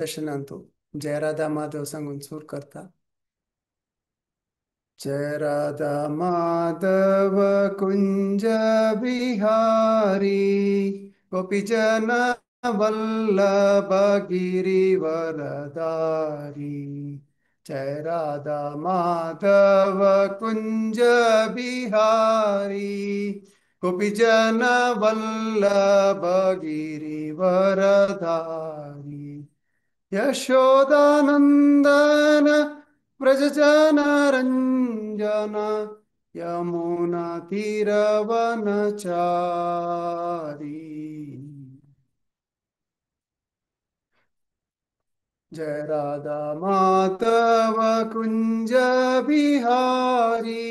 सेशनांतु जय राधा माधव सांगून सूर करता. जय राधा माधव कुंज बिहारी, गोपीजन वल्लभ गिरिवरधारी. जय राधा माधव कुंज बिहारी, गोपीजन वल्लभ गिरिवरधारी. यशोदानंदन व्रज जन रंजन, यमुना तीरवनचारी. जय राधा माधव कुंज बिहारी,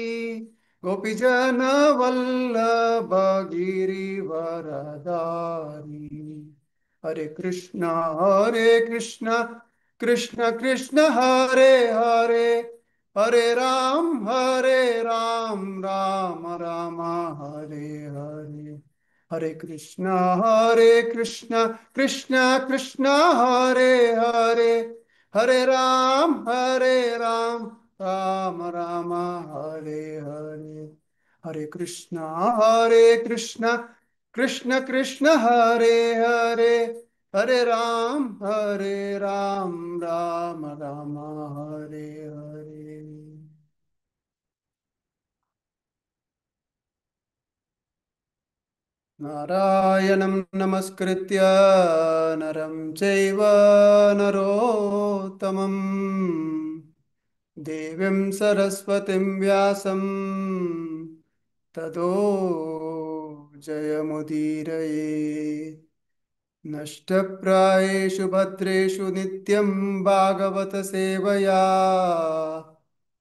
गोपीजन वल्लभ गिरिवरधारी. हरे कृष्णा हरे कृष्णा कृष्ण कृष्ण हरे हरे, हरे राम राम राम हरे हरे. हरे कृष्णा कृष्ण कृष्ण हरे हरे, हरे राम राम राम हरे हरे. हरे कृष्णा कृष्ण कृष्ण हरे हरे, हरे राम राम राम हरे हरे. नारायणं नमस्कृत्य नरं चैव नरोत्तमं, देवीं सरस्वतीं व्यासं ततो जयमुदीरये. नष्टप्रायेषु भद्रेषु नित्यं भागवत सेवया,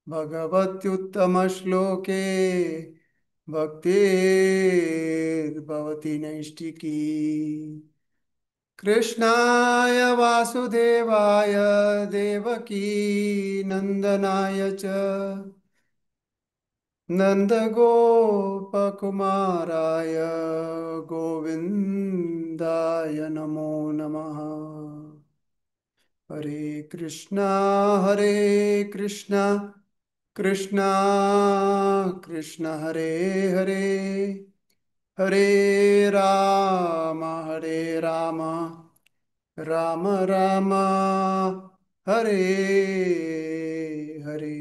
भगवत्युत्तमश्लोके भक्तिर्भवति नैष्टिकी. कृष्णाय वासुदेवाय देवकी नंदनाय च, नंदगोपकुमाराय गोविंदाय नमो नमः. हरे कृष्णा कृष्णा कृष्ण हरे हरे, हरे राम राम राम हरे हरे.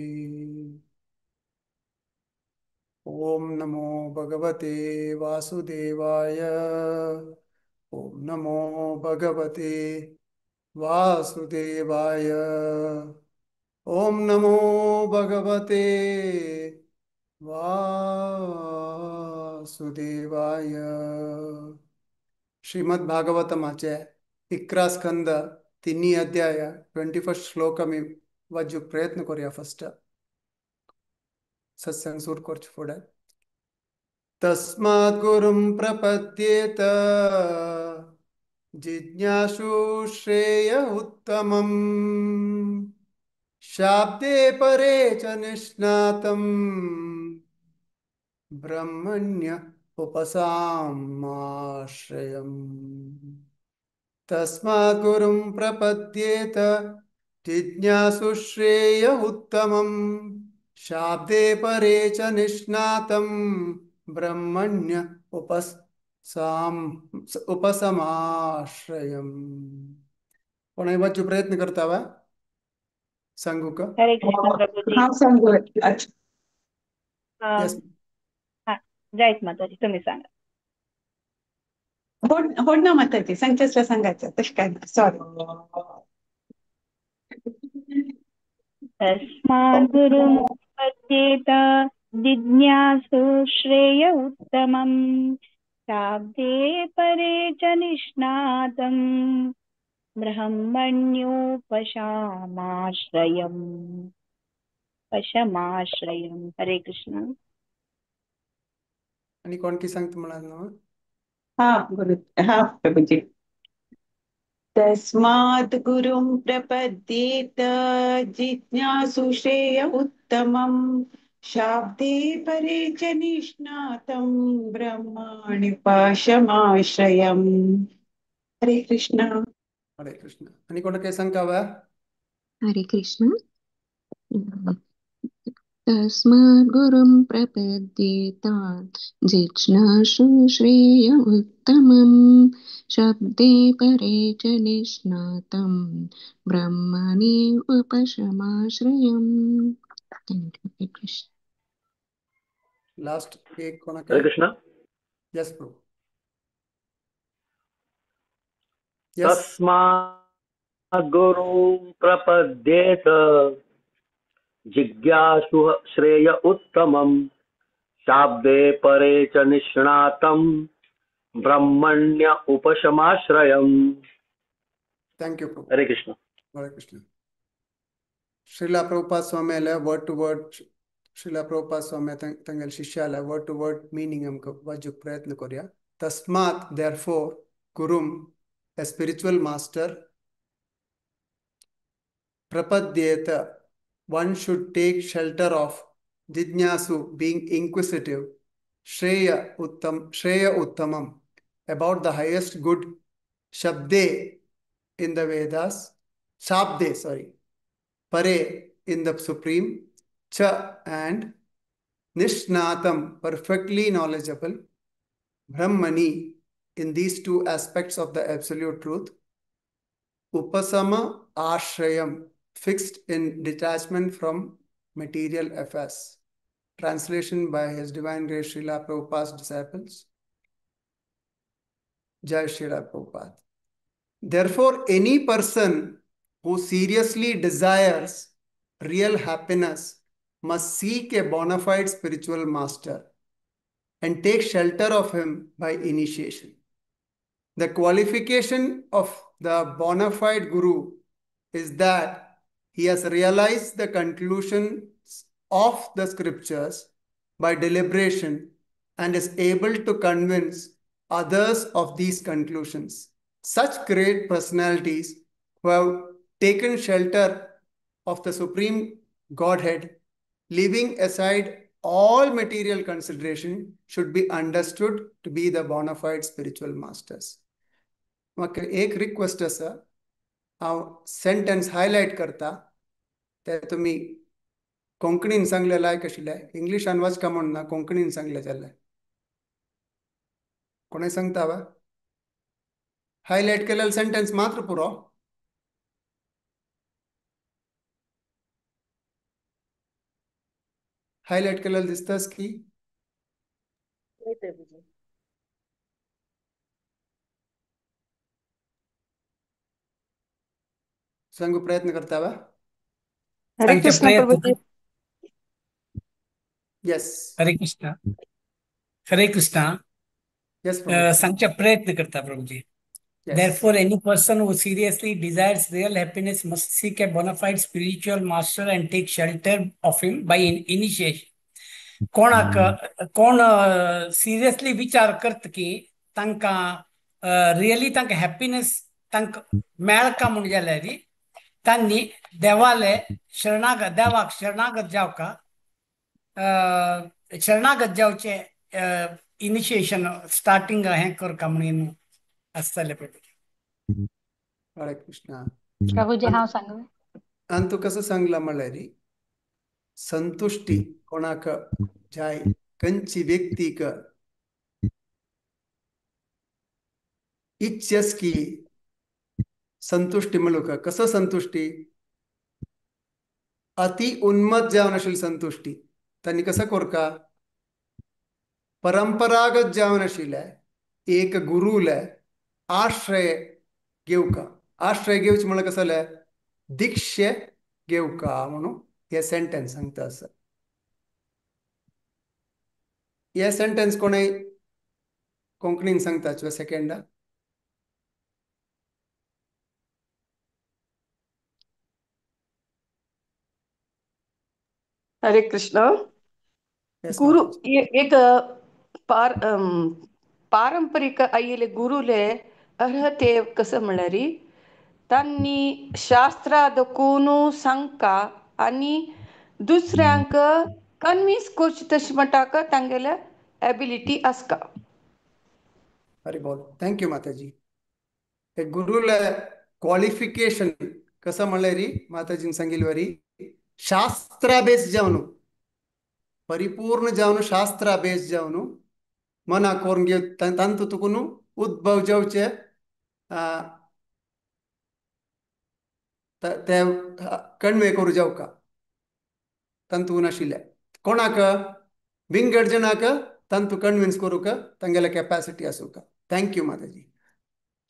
ओम नमो भगवते वासुदेवाय. ओम नमो भगवते वासुदेवाय. ओम नमो भगवते वासुदेवाय. श्रीमद् भागवतमाचे 11 स्कंद 3 अध्याय 21 श्लोक आमी वाचूंक प्रयत्न करूया. फस्ट सत्संग सुरू करचे फुडें. तस्मात् गुरुं प्रपद्येत जिज्ञासु श्रेय उत्तमम्, शाब्दे परे च निष्णातं ब्रह्मण्य उपसामाश्रयम्. तस्मात् गुरुं प्रपद्येत जिज्ञासु श्रेय उत्तमम्, शाब्दे परे च निष्णातं ब्रह्मण्य उपसमाश्रयम्. कोण वाचू प्रयत्न करता वा सांगू का? हरे कृष्ण प्रभुजी. हा सांगू. अच्छा हा जयत माताजी, तुम्ही सांगा. हो ना माताजी, सांगतेसला सांगायचं तसं काय ना, सॉरी. तस्मात् गुरुं प्रपद्येत जिज्ञासु श्रेय उत्तमम्, शाब्दे परे च निष्णातं ब्रह्मण्योपशमाश्रयम्. पशमाश्रयम्. हरे कृष्ण. आणि कोण की सांगता म्हणाल ना? हा गुरु, हा प्रभुजी. तस्मात् गुरुं प्रपद्येत जिज्ञासु श्रेय उत्तमम्, शाब्दे परे च निष्णातं ब्रह्मण्युपशमाश्रयम्. हरे कृष्ण. हरे कृष्ण. आनी कोणाक काही सांगता वा? हरे कृष्ण. तस्मात् गुरुं प्रपद्येत जिज्ञासु श्रेय उत्तमं शब्दे परे च निष्णातं ब्रह्मणि उपशमाश्रयम्. Thank you. Hare Krishna. Last एक कोणाक? हरे कृष्ण. Yes Prabhu. Yes. तस्मात् गुरुं प्रपद्येत जिज्ञासुः श्रेय उत्तमं शाब्दे परे च निष्णातं ब्रह्मण्य उपशमाश्रयम्. Thank you Prabhu. Hare Krishna. Hare Krishna. Srila Prabhupada स्वामीले word to word, Srila Prabhupada Swami तंगेल शिष्याले word to word meaning आमकां वाचूंक प्रयत्न करूया. तस्मात् therefore गुरुं a spiritual master prapadyeta one should take shelter of, jijnasu being inquisitive, shreya uttam, shreya uttamam about the highest good, shabde in the Vedas, shabde sorry, pare in the supreme, cha and nishnatam perfectly knowledgeable, brahmani in these two aspects of the absolute truth, upasama ashrayam fixed in detachment from material affairs. Translation by His Divine Grace Srila Prabhupada's disciples. Jai Srila Prabhupada. Therefore, any person who seriously desires real happiness must seek a bona fide spiritual master and take shelter of him by initiation. The qualification of the bona fide guru is that he has realized the conclusions of the scriptures by deliberation and is able to convince others of these conclusions. Such great personalities who have taken shelter of the Supreme Godhead, leaving aside all material consideration, should be understood to be the bona fide spiritual masters. म्हाका एक request आसा, हांव sentence highlight करता ते तुमी कोंकणीन सांगले लायक आशिल्ले, इंग्लिशान वाचका म्हूण ना, कोंकणीन सांगले जाल्यार कोणय सांगता वा? हायलायट केलेले सेंटेन्स मात्र पुरो. हायलायट केलेले दिसतास की? सांगू प्रयत्न करता वा? हरे कृष्ण प्रभुजी. येस. हरे कृष्ण. हरे कृष्ण. येस प्रभु. सांगचे प्रयत्न करता प्रभुजी. Therefore, any person who seriously desires real happiness must seek a bona fide spiritual master and take shelter of him by initiation. कोणाक कोण सिरियसली विचार करता की तांकां रियली तांकां हॅपीनेस तांकां मेळका म्हूण जाल्यार तांणी देवाले शरणागत, देवाक शरणागत जावका, शरणागत जावचे इनिशिएशन स्टार्टिंग हें करका म्हणून आसतलें प्रभु. हरे कृष्ण. प्रभुजी हांव सांगू? आनी तूं कसो सांगला म्हणल्यार संतुश्टी कोणाक जाय, खंयची व्यक्तीक इच्छस की संतुश्टी मेळूंक. कसो संतुश्टी? अति उन्मत जावन आशिल्ली संतुश्टी तांणी कसो करका? परंपरागत जावन आशिल्ले एक गुरुले आश्रय घेवका. आश्रय घेवचे म्हणल्यार कसो जालें? दीक्षे घेवका म्हणून हे सेंटेन्स सांगता आसा. हे सेंटेन्स कोणय कोंकणीन सांगता सेकंडा? हरे कृष्ण. गुरु एक पारंपरिक आयिल्ले गुरुले अर्हते कसं म्हणल्यार तांणी शास्त्रा दकून सांगका आनी दुसऱ्यांक कन्विन्स करचें तशें म्हणटा तांगेले एबिलिटी आसका. हरी बोल. Thank you माताजी. हे गुरुले क्वालिफिकेशन कसं म्हणल्यार माताजीन सांगिल्ले वरी शास्त्रा बेस जावन परिपूर्ण जावन शास्त्रा बेस जावन मना करून घेवन तांतू तुका न्हू उद्भव जावचे ते कणवे करूं जावका तांतू नाशिल्ले कोणाक विंगड जणाक तांतू कन्विन्स करूंक तांगेले कॅपॅसिटी आसूंक. Thank you Mataji.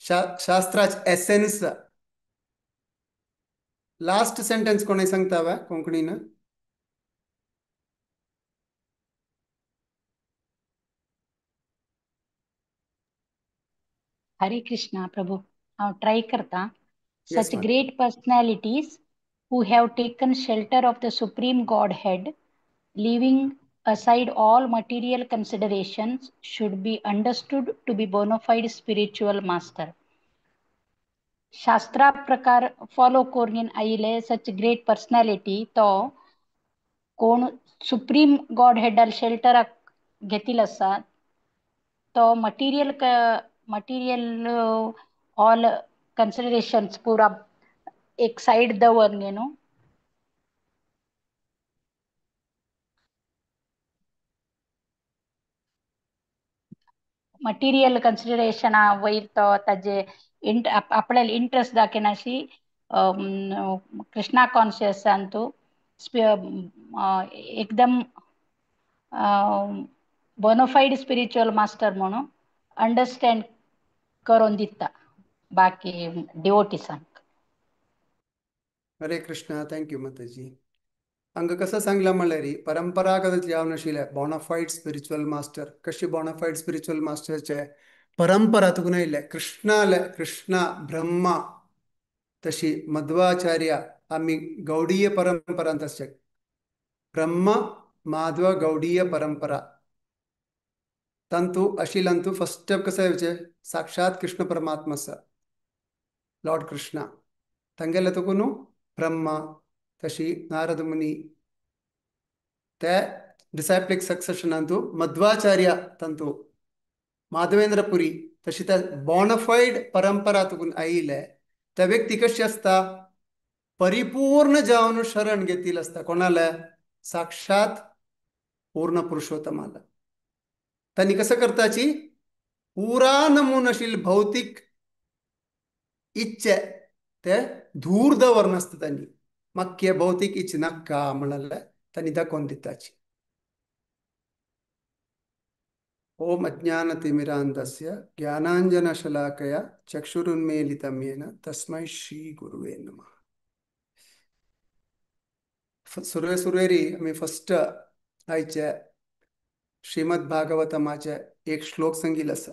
शास्त्राच essence last sentence कोणी सांगता वा कोंकणीन? हरे कृष्णा प्रभु, हांव ट्राय करता. Such great personalities who have taken shelter of the Supreme Godhead, leaving aside all material considerations, should be understood to be bona fide spiritual master. शास्त्रा प्रकार follow करून आयिल्ले सच ग्रेट पर्सनॅलिटी तो कोण सुप्रीम गॉड header शेल्टराक घेतिल्लो आसा तो material material all considerations पुरा एक साइड दवर न्हू. मटिरियल कन्सिडरेशना वयर तो ताजे आपल्याला इंट्रस्ट दाखयनाशी कृष्णा कॉन्शियसान तूं एकदम बोनोफाईड स्पिरिच्युअल मास्टर म्हणून अंडरस्टँड करून दिता बाकी डिवोटीसांक. हरे कृष्णा. Thank you माताजी. हांगा कसं सांगला म्हणल्यार परंपरागत जावन आशिल्ले बोनाफायड स्पिरिच्युअल मास्टर कशी बोनाफायड स्पिरिच्युअल मास्टरचे परंपरा तुका येयले कृष्णाले कृष्णा ब्रह्मा तशी मध्वाचार्य आमी गौडीय परंपरांत आसचे ब्रह्म माधव गौडीय परंपरा तांतू आशिल्ल्यान फर्स्ट स्टेप कसं येवचें साक्षात कृष्ण परमात्मा आसा लॉर्ड कृष्णा तांगेले तुका न्हू ब्रह्मा तशी नारद मुनी ते डिसायप्लिक सक्सेशनांतू मध्वाचार्य तांतू माधवेंद्रपुरी तशी त्या बोनाफायड परंपरा तुकून आयिल्ले त्या व्यक्ती कशी आसता परिपूर्ण जावन शरण घेतिल्ले आसता कोणाले साक्षात पूर्ण पुरुषोत्तमाला. तांणी कसं करताची पुरा नमून आशिल्ले भौतीक इच्छे ते धूर दवर नासता तांणी माक्य भौतीक इच्छा नाका म्हणले तांणी दाखोवन दिताची. ओम अज्ञानतिमिरान्धस्य ज्ञानांजनशलाकया चक्षुरुन्मीलितं येन तस्मै श्री गुरुवे नमः. सुरवे सुरवेरी आमी फर्स्ट आयचे श्रीमद भागवतमाचे एक श्लोक सांगिल्लो आसा.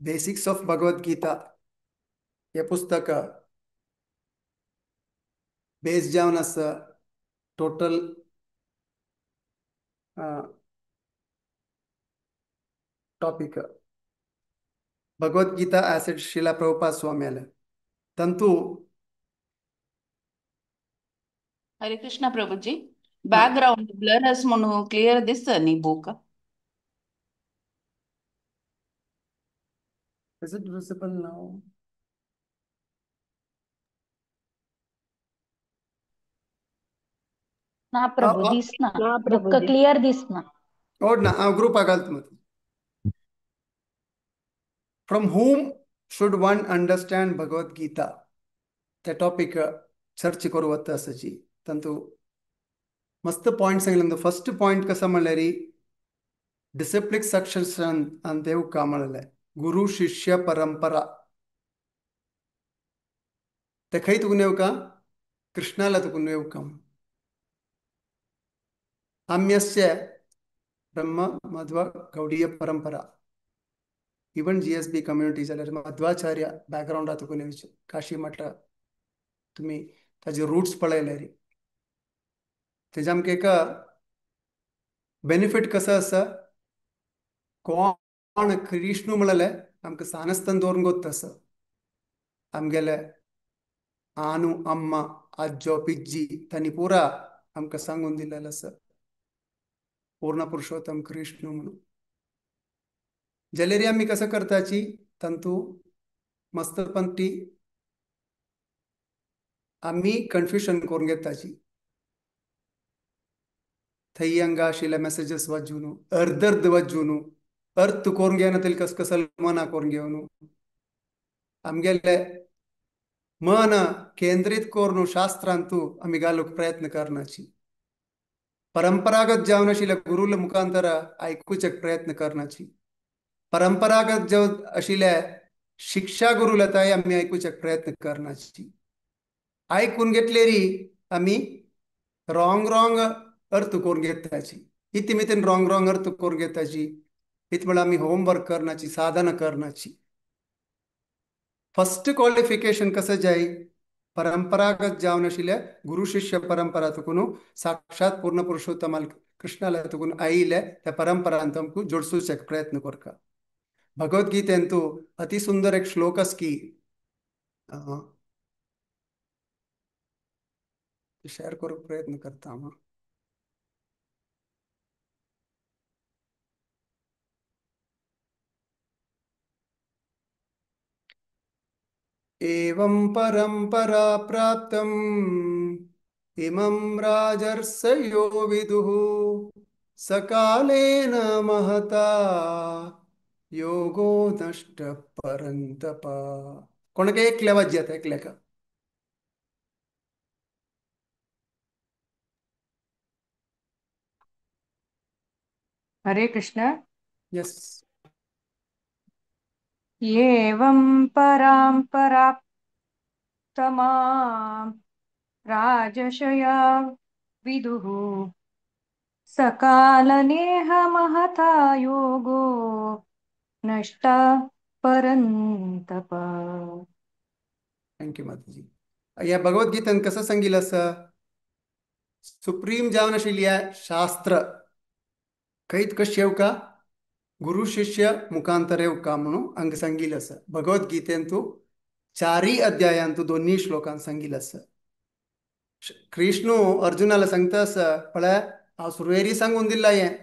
बेसिक्स ऑफ भगवद गीता हे पुस्तक बेस जावन आसा total topic Bhagavad Gita as it Srila Prabhupada स्वामी तंतु. हरे कृष्णा प्रभुजी, बॅकग्राऊंड ब्लर आस म्हणून क्लियर दिसता न्ही book? Is it visible now? ना प्रभु दिसना, बुक क्लियर दिसना. ओड ना ग्रुप घालता मत. From whom should one understand Bhagavad Gita? ते टॉपिक चर्च करू वता आसाची. तांतू मस्त पॉइंट सांगले. फर्स्ट पॉइंट कसं म्हणल्यार डिसिप्लिक सक्सेशन आनी देव का म्हणलें गुरु शिष्य परंपरा ते खंय तुका येवका कृष्णाला तुका येवका. आम्यस्य ब्रह्म मध्व गौडीय परंपरा इवन GSB community जाल्यार मध्वाचार्य बॅकग्रावंडा तुका येवचें काशी मठ तुमी ताजे रूट्स पळयल्यार तेजे आमकां एक बेनिफीट कसो आसा कोण कृष्णू म्हणलें आमकां सानस्तान दवरून गोत्त आसा आमगेले आनू अम्मा आज्जो पिज्जी तांणी पुरा आमकां सांगून दिलेलें आसा पूर्ण पुरुषोत्तम कृष्ण म्हणून. जाल्यार आमी कसं करताची तांतू मस्तपंती आमी कन्फ्युजन करून घेताची. थंय हांगा आशिल्ले मॅसेजीस वाचून अर्द अर्द वाचून अर्थ करून घेयना तरी कस कसल मना करून घेवन आमगेले मन केंद्रीत करून शास्त्रांतू आमी घालूंक प्रयत्न करनाची. परंपरागत जावन आशिल्ल्या गुरुले मुखांतर आयकुचे प्रयत्न करनाची. परंपरागत जावन आशिल्ल्या शिक्षा गुरुला ताय आमी आयकुचे प्रयत्न करनाची. आयकून घेतलेरी आमी रॉंग रॉंग अर्थ करून घेताची. इतिमितीन रॉंग रॉंग अर्थ करून घेताची. इत म्हळ्यार आमी होमवर्क करनाची, साधना करनाची. फर्स्ट क्वालिफिकेशन कसं जाय? परंपरागत जावन आशिल्ल्या गुरु शिष्य परंपरा तुकून साक्षात पूर्ण पुरुषोत्तम कृष्णाला तुकून आयिल्ले त्या परंपरान तुमकां जोडसूचे प्रयत्न करका. भगवद्गीतेंतु अति सुंदर एक श्लोक आसा की शेअर करूंक प्रयत्न करता हांव. एवं परंपरा प्राप्तम् इमं राजर्षयो विदुः सकालेन महता योगो नष्ट परंतप. कोणाक एकल्या वाज्यात एकल्याका. हरे कृष्ण. यस. एवं परांपराप्तमां राजशया विदुः सकालनेह महता योगो नष्टा परंतप. Thank you माताजी. या भगवद्गीतेन कसं सांगितलं असं सुप्रीम जावन आशिल्ल्या शास्त्र खंयत कशें येवका गुरु शिष्य मुखांतर येवका म्हणून हांगा सांगिल्लें आसा. भगवद्गीतेंतु चारी अध्यायांतु दोन्ही श्लोकान सांगिल्लें आसा. कृष्णू अर्जुनाला सांगता आसा पळय हांव सुरवेरी सांगून दिलां हें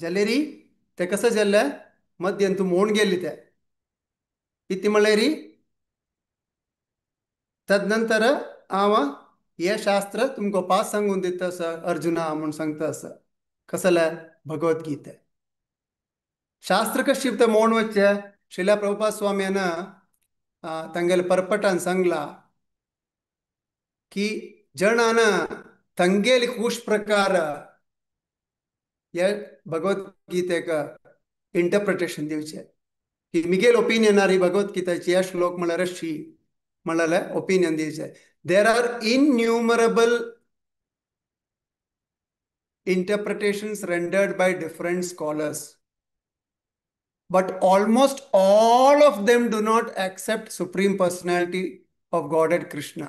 जाल्यारी तें कसं जालें मध्यंतु मोड गेली ते कितें म्हणल्यारी तदनंतर हांव हें शास्त्र तुमकां पास सांगून दिता आसा अर्जुना म्हूण सांगता आसा. कसलें? भगवद्गीता. शास्त्र कशी तें मोड वचचें श्रीला प्रभुपाद स्वाम्यान तांगेले परपटान सांगला की जणान तांगेली खूश प्रकार ह्या भगवद्गीतेक इंटरप्रिटेशन दिवचें की मिगेल ओपिनियन ही भगवद्गीताची ह्या श्लोक म्हळ्यार अशी म्हळ्यार ओपिनियन दिवचें. There are innumerable interpretations rendered by different scholars, but almost all of them do not accept Supreme Personality of Godhead Krishna,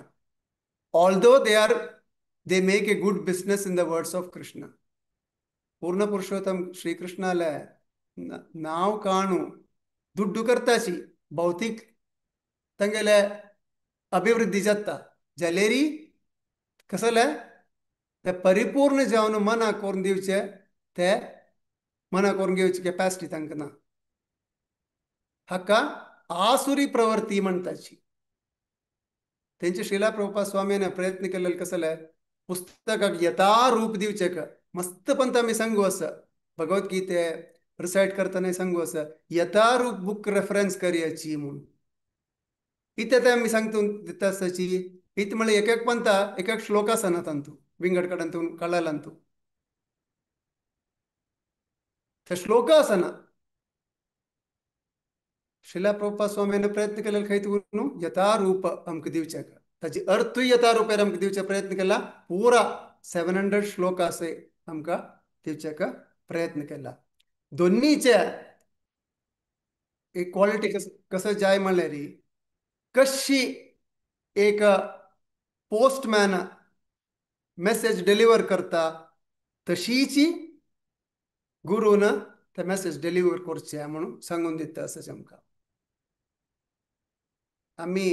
although they make a good business in the words of Krishna. पूर्ण पुरुषोत्तम श्री कृष्णाला नाव काणू दुड्डू करताची भौतिक तांगेले अभिवृद्धी जाता जाल्यारी कसले ते परिपूर्ण जावन मना करून दिवचे ते मना करून घेवची कॅपॅसिटी तांकां ना. हाका आसुरी प्रवृत्ती म्हणटाची. तेंचे श्रीला प्रभुपाद स्वामीन प्रयत्न केल्ले कसले पुस्तकाक यथा रूप दिवचें का मस्त पंत आमी सांगू आसा भगवद्गीते रिसायट करतना सांगू आसा यथारूप बुक रेफरन्स करयाची म्हूण. इतले ते आमी सांगता दिता आसाची. इत म्हळ्यार एक एक पंता एक एक श्लोक आसना तांतू विंगड कडेन तूं कळ्ळें तूं ते श्लोक आसना. श्रीला प्रभुपाद स्वामीन प्रयत्न केलेले खंय न्हू यथारूप आमकां दिवचें ताची अर्थूय यथारूपार आमकां दिवचे प्रयत्न केला. पुरा 700 श्लोक असे आमकां दिवचेक प्रयत्न केला. दोन्हीचे एक क्वालिटी कसं जाय म्हणल्यार कशी एक पोस्टमॅन मेसेज डिलिव्हर करता तशीची गुरून ते मेसेज डिलिव्हर करचे म्हणून सांगून दिता असं आमकां. आमी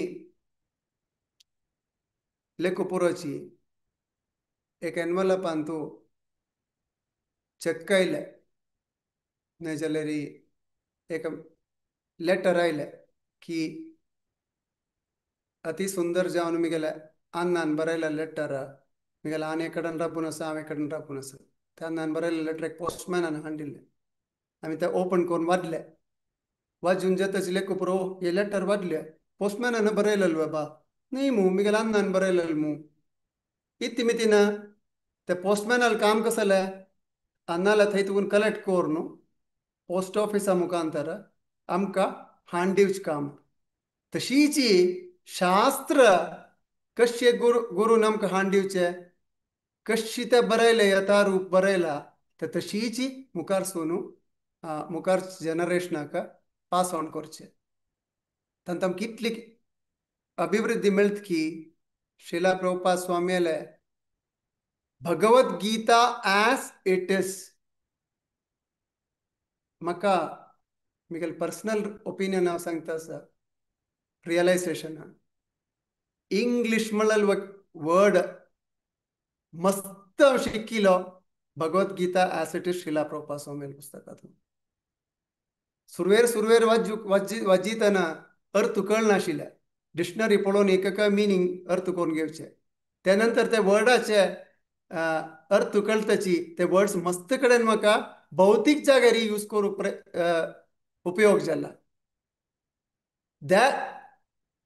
लेखपुराची एक एनवलपांतू चेक आयले न्हय जाल्यार एक लेटर आयलें की अति सुंदर जावन मिगेले अन्नान बरयलें लेटर मिगेले आने कडेन राबून आसा, हांवे कडेन राबून आसा. ते अन्नान बरयलें लेटर एक पोस्टमॅनान हाडिल्लें. आमी ते ओपन करून वाचले. वाजून जाताच लेखू पुरो हे लेटर वाचले पोस्टमॅनान बरयलें बाबा न्ही मू मिगेले अन्नान बरयलें मू. इत्ती मितीन ते पोस्टमॅनाल काम कसलें अन्नाला थंय तुकून कलेक्ट करून पोस्ट ऑफिसा मुखांतर आमकां हाण दिवचें काम. तशीची शास्त्र कशे गुरु गुरून आमकां हाण दिवचें, कशी तें बरयलें यथारूप बरयलां तर तशीची मुखार सोनू मुखार जनरेशनाक पास ऑन करचें. तांकां कितली अभिवृद्धी मेळत की Srila Prabhupada स्वामीले Bhagavad Gita as it is. म्हाका म्हगेलें पर्सनल ओपिनियन हांव सांगता आसा, रियलायझेशन इंग्लीश म्हणल्यार वर्ड मस्त हांव शिकिलो Bhagavad Gita as it is Srila Prabhupada स्वामीले पुस्तकांतून. सुरवेर सुरवेर वाजितना अर्थ कळनाशिल्ले, डिक्शनरी पळोवन एक मिनींग अर्थ करून घेवचे. त्या नंतर त्या वर्डाचे अर्थ कळताची ते वर्ड्स मस्त कडेन म्हाका भौतीक जाग्यार यूज करूंक उपयोग जाला.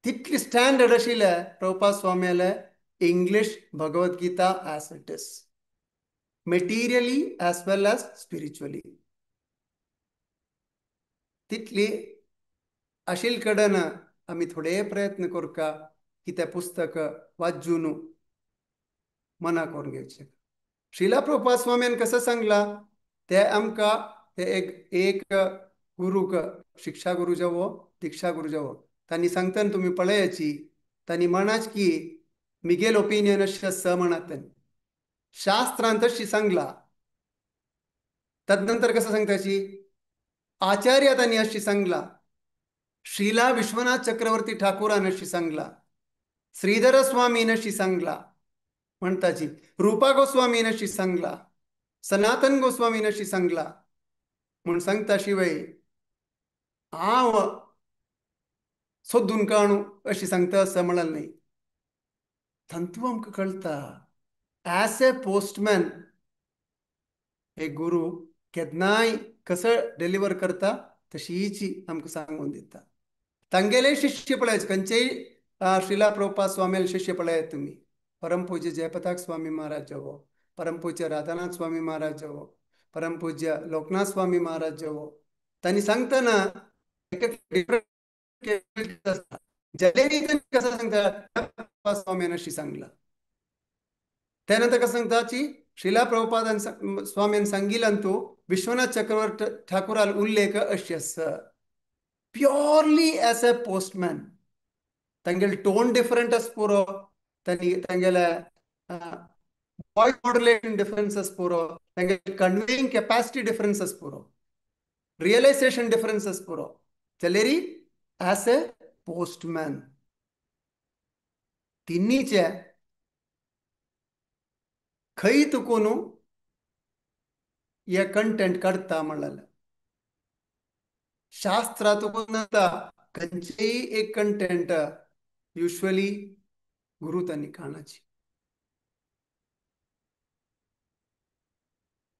तितली स्टँडर्ड आशिल्लें Prabhupada स्वामीले English Bhagavad Gita as it is, materially as well as spiritually. तितली आशिल्ले कडेन आमी थोडे प्रयत्न करका की तें पुस्तक वाचून मना करून घेवचें. श्रीला प्रभुपाद स्वामीन कसं सांगलां ते आमकां ते एक एक गुरूक शिक्षा गुरू जावो दीक्षा गुरू जावो तांणी सांगतना तुमी पळयाची तांणी म्हणाच की मिगेल ओपिनियन अशें आसा म्हणात तांणी. शास्त्रान तशी सांगलां. तदनंतर कसं सांगताची आचार्य तांणी अशी सांगलां, श्रीला विश्वनाथ चक्रवर्ती ठाकूरान अशी सांगलां, श्रीधर स्वामीन अशी सांगलां म्हणताची, रूपा गोस्वामीन अशी सांगलां, सनातन गोस्वामीन अशी सांगलां म्हूण सांगता शिवाय हांव सोदून काणू अशी सांगता असं म्हणलं न्ही. तंतू आमकां कळटा ॲज ए पोस्टमॅन एक गुरू केन्नाय कसं डिलिव्हर करता तशीची आमकां सांगून दिता. तांगेले शिष्य पळयात, खंयचेय श्रीला प्रभुपाद स्वामीले शिष्य पळयात तुमी, परमपूज्य जयपताक स्वामी महाराज जावो, परमपूज्य राधानाथ स्वामी महाराज जावो, परमपूज्य लोकनाथ स्वामी महाराज जावो, तांणी सांगतना जलेबी कसं सांगता स्वामीन अशी सांगलां. त्यानंतर कसं सांगता की श्रीला प्रभुपादान स्वामीन सांगिल्ल्यान तूं विश्वनाथ चक्रवर्ती ठाकूराल उल्लेख अशी आसा, प्योरली एज ए पोस्टमॅन. तांगेले टोन डिफरंट आसा पुरो, तांणी तांगेले वॉयस मॉड्युलेशन डिफरन्स आसा पुरो, तांगेले कन्वेइंग कॅपॅसिटी डिफरन्स आसा पुरो, रियलायझेशन डिफरन्स आसा पुरो, जाल्यार एज ए पोस्टमॅन तिन्नीचे खंय तुकून हे कंटेंट काडटा म्हणलें. शास्त्रा तुकून खंयचेय एक कंटेंट युज्वली गुरू तांणी काणाची.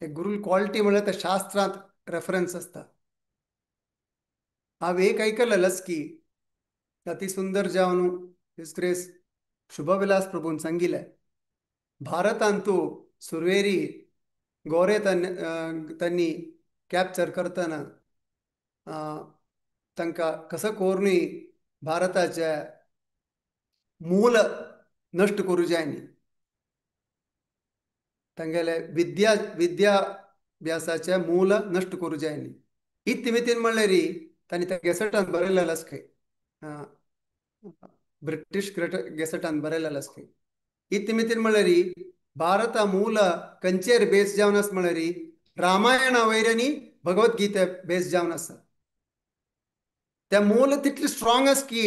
एक गुरू क्वॉलिटी म्हणल्यार त्या शास्त्रांत रेफरन्स आसता. हांव एक आयकलें की अति सुंदर जावन his grace Shubhavilas प्रभून सांगिल्लें, भारतांतू सुरवेरी गोरे तांणी कॅप्चर करतना तांकां कसो करूनय भारताचें मूल नश्ट करूं जाय न्ही, तांगेले विद्या विद्याभ्यासाचें मूल नश्ट करूं जाय न्ही. इत्ती मितीन म्हणल्यार तांणी त्या गॅसेटान बरयलेलें आसा खंय, ब्रिटीश गॅसेटान बरयलेलें आसा खंय. इत्ती मितीन म्हणल्यार भारता मूल खंयचेर बेस जावन आसा म्हणल्यार रामायणा वयर आनी भगवद्गीता बेस जावन आसा. त्या मूल तितली स्ट्रॉंग आसा की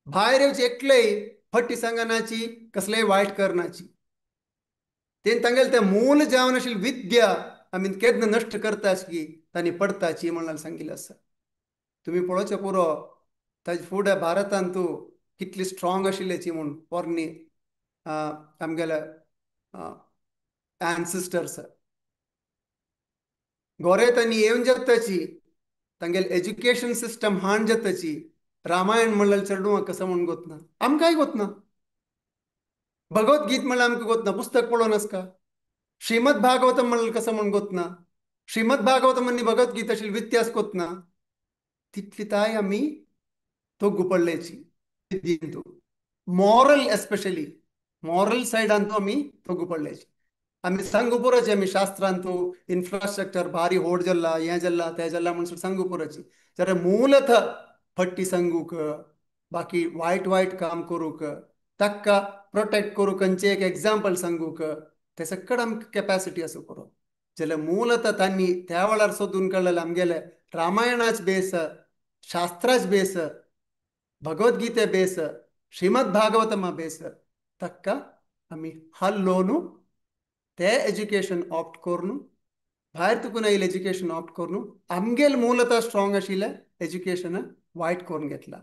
भायर येवचे एकलेय फटी सांगनाची, कसलेय वायट करनाची. तेन तांगेले तें मूल जावन आशिल्ली विद्या आमी केन्ना नश्ट करताच की तांणी पडताची म्हणून सांगिल्लें आसा. तुमी पळोवचें पुरो ताजे फुडें भारतांत तूं कितली स्ट्रॉंग आशिल्ल्याची म्हूण पोरणी आमगेले एन्सिस्टर्स गोरे तांणी येवन जाताची तांगेले एज्युकेशन सिस्टम हाण जाताची रामायण म्हणल्यार चेडूं कसं म्हूण गोतना आमकांय गोतना, भगवद्गीत म्हणल्यार आमकां गोतना, पुस्तक पळोवन आसका, श्रीमद भागवतम म्हणल्यार कसं म्हूण गोतना, श्रीमद भागवतम आनी भगवद्गीत अशी व्यत्यास गोतना, तितली ताय आमी तोग्गु पडल्याची मॉरल, एस्पेशली मॉरल सायडान आमी तोग्गु पडल्याची. आमी सांगू पुरोची आमी शास्त्रांतू इन्फ्रास्ट्रक्चर भारी होड जल्ला हें जल्ला तें जल्ला म्हणून सांगू पुरोची, जाल्यार मूलत फट्टी सांगूक बाकी वायट वायट काम करूंक ताका प्रोटेक्ट करूंक खंयचें एक एग्जाम्पल सांगूक ते सकड आमकां कॅपॅसिटी आसूं पुरो. जाल्यार मूलत तांणी त्या वेळार सोदून काडलेलें आमगेलें रामायणाच बेस, शास्त्राच बेस, भगवद्गीते बेस, श्रीमद भागवतमा बेस ताका आमी हल्लोनू ते एज्युकेशन ऑप्ट करून भायर तुकून आयिल्लें एज्युकेशन ऑप्ट करून आमगेल मूलतः स्ट्रॉंग आशिल्लें एज्युकेशन वायट करून घेतला.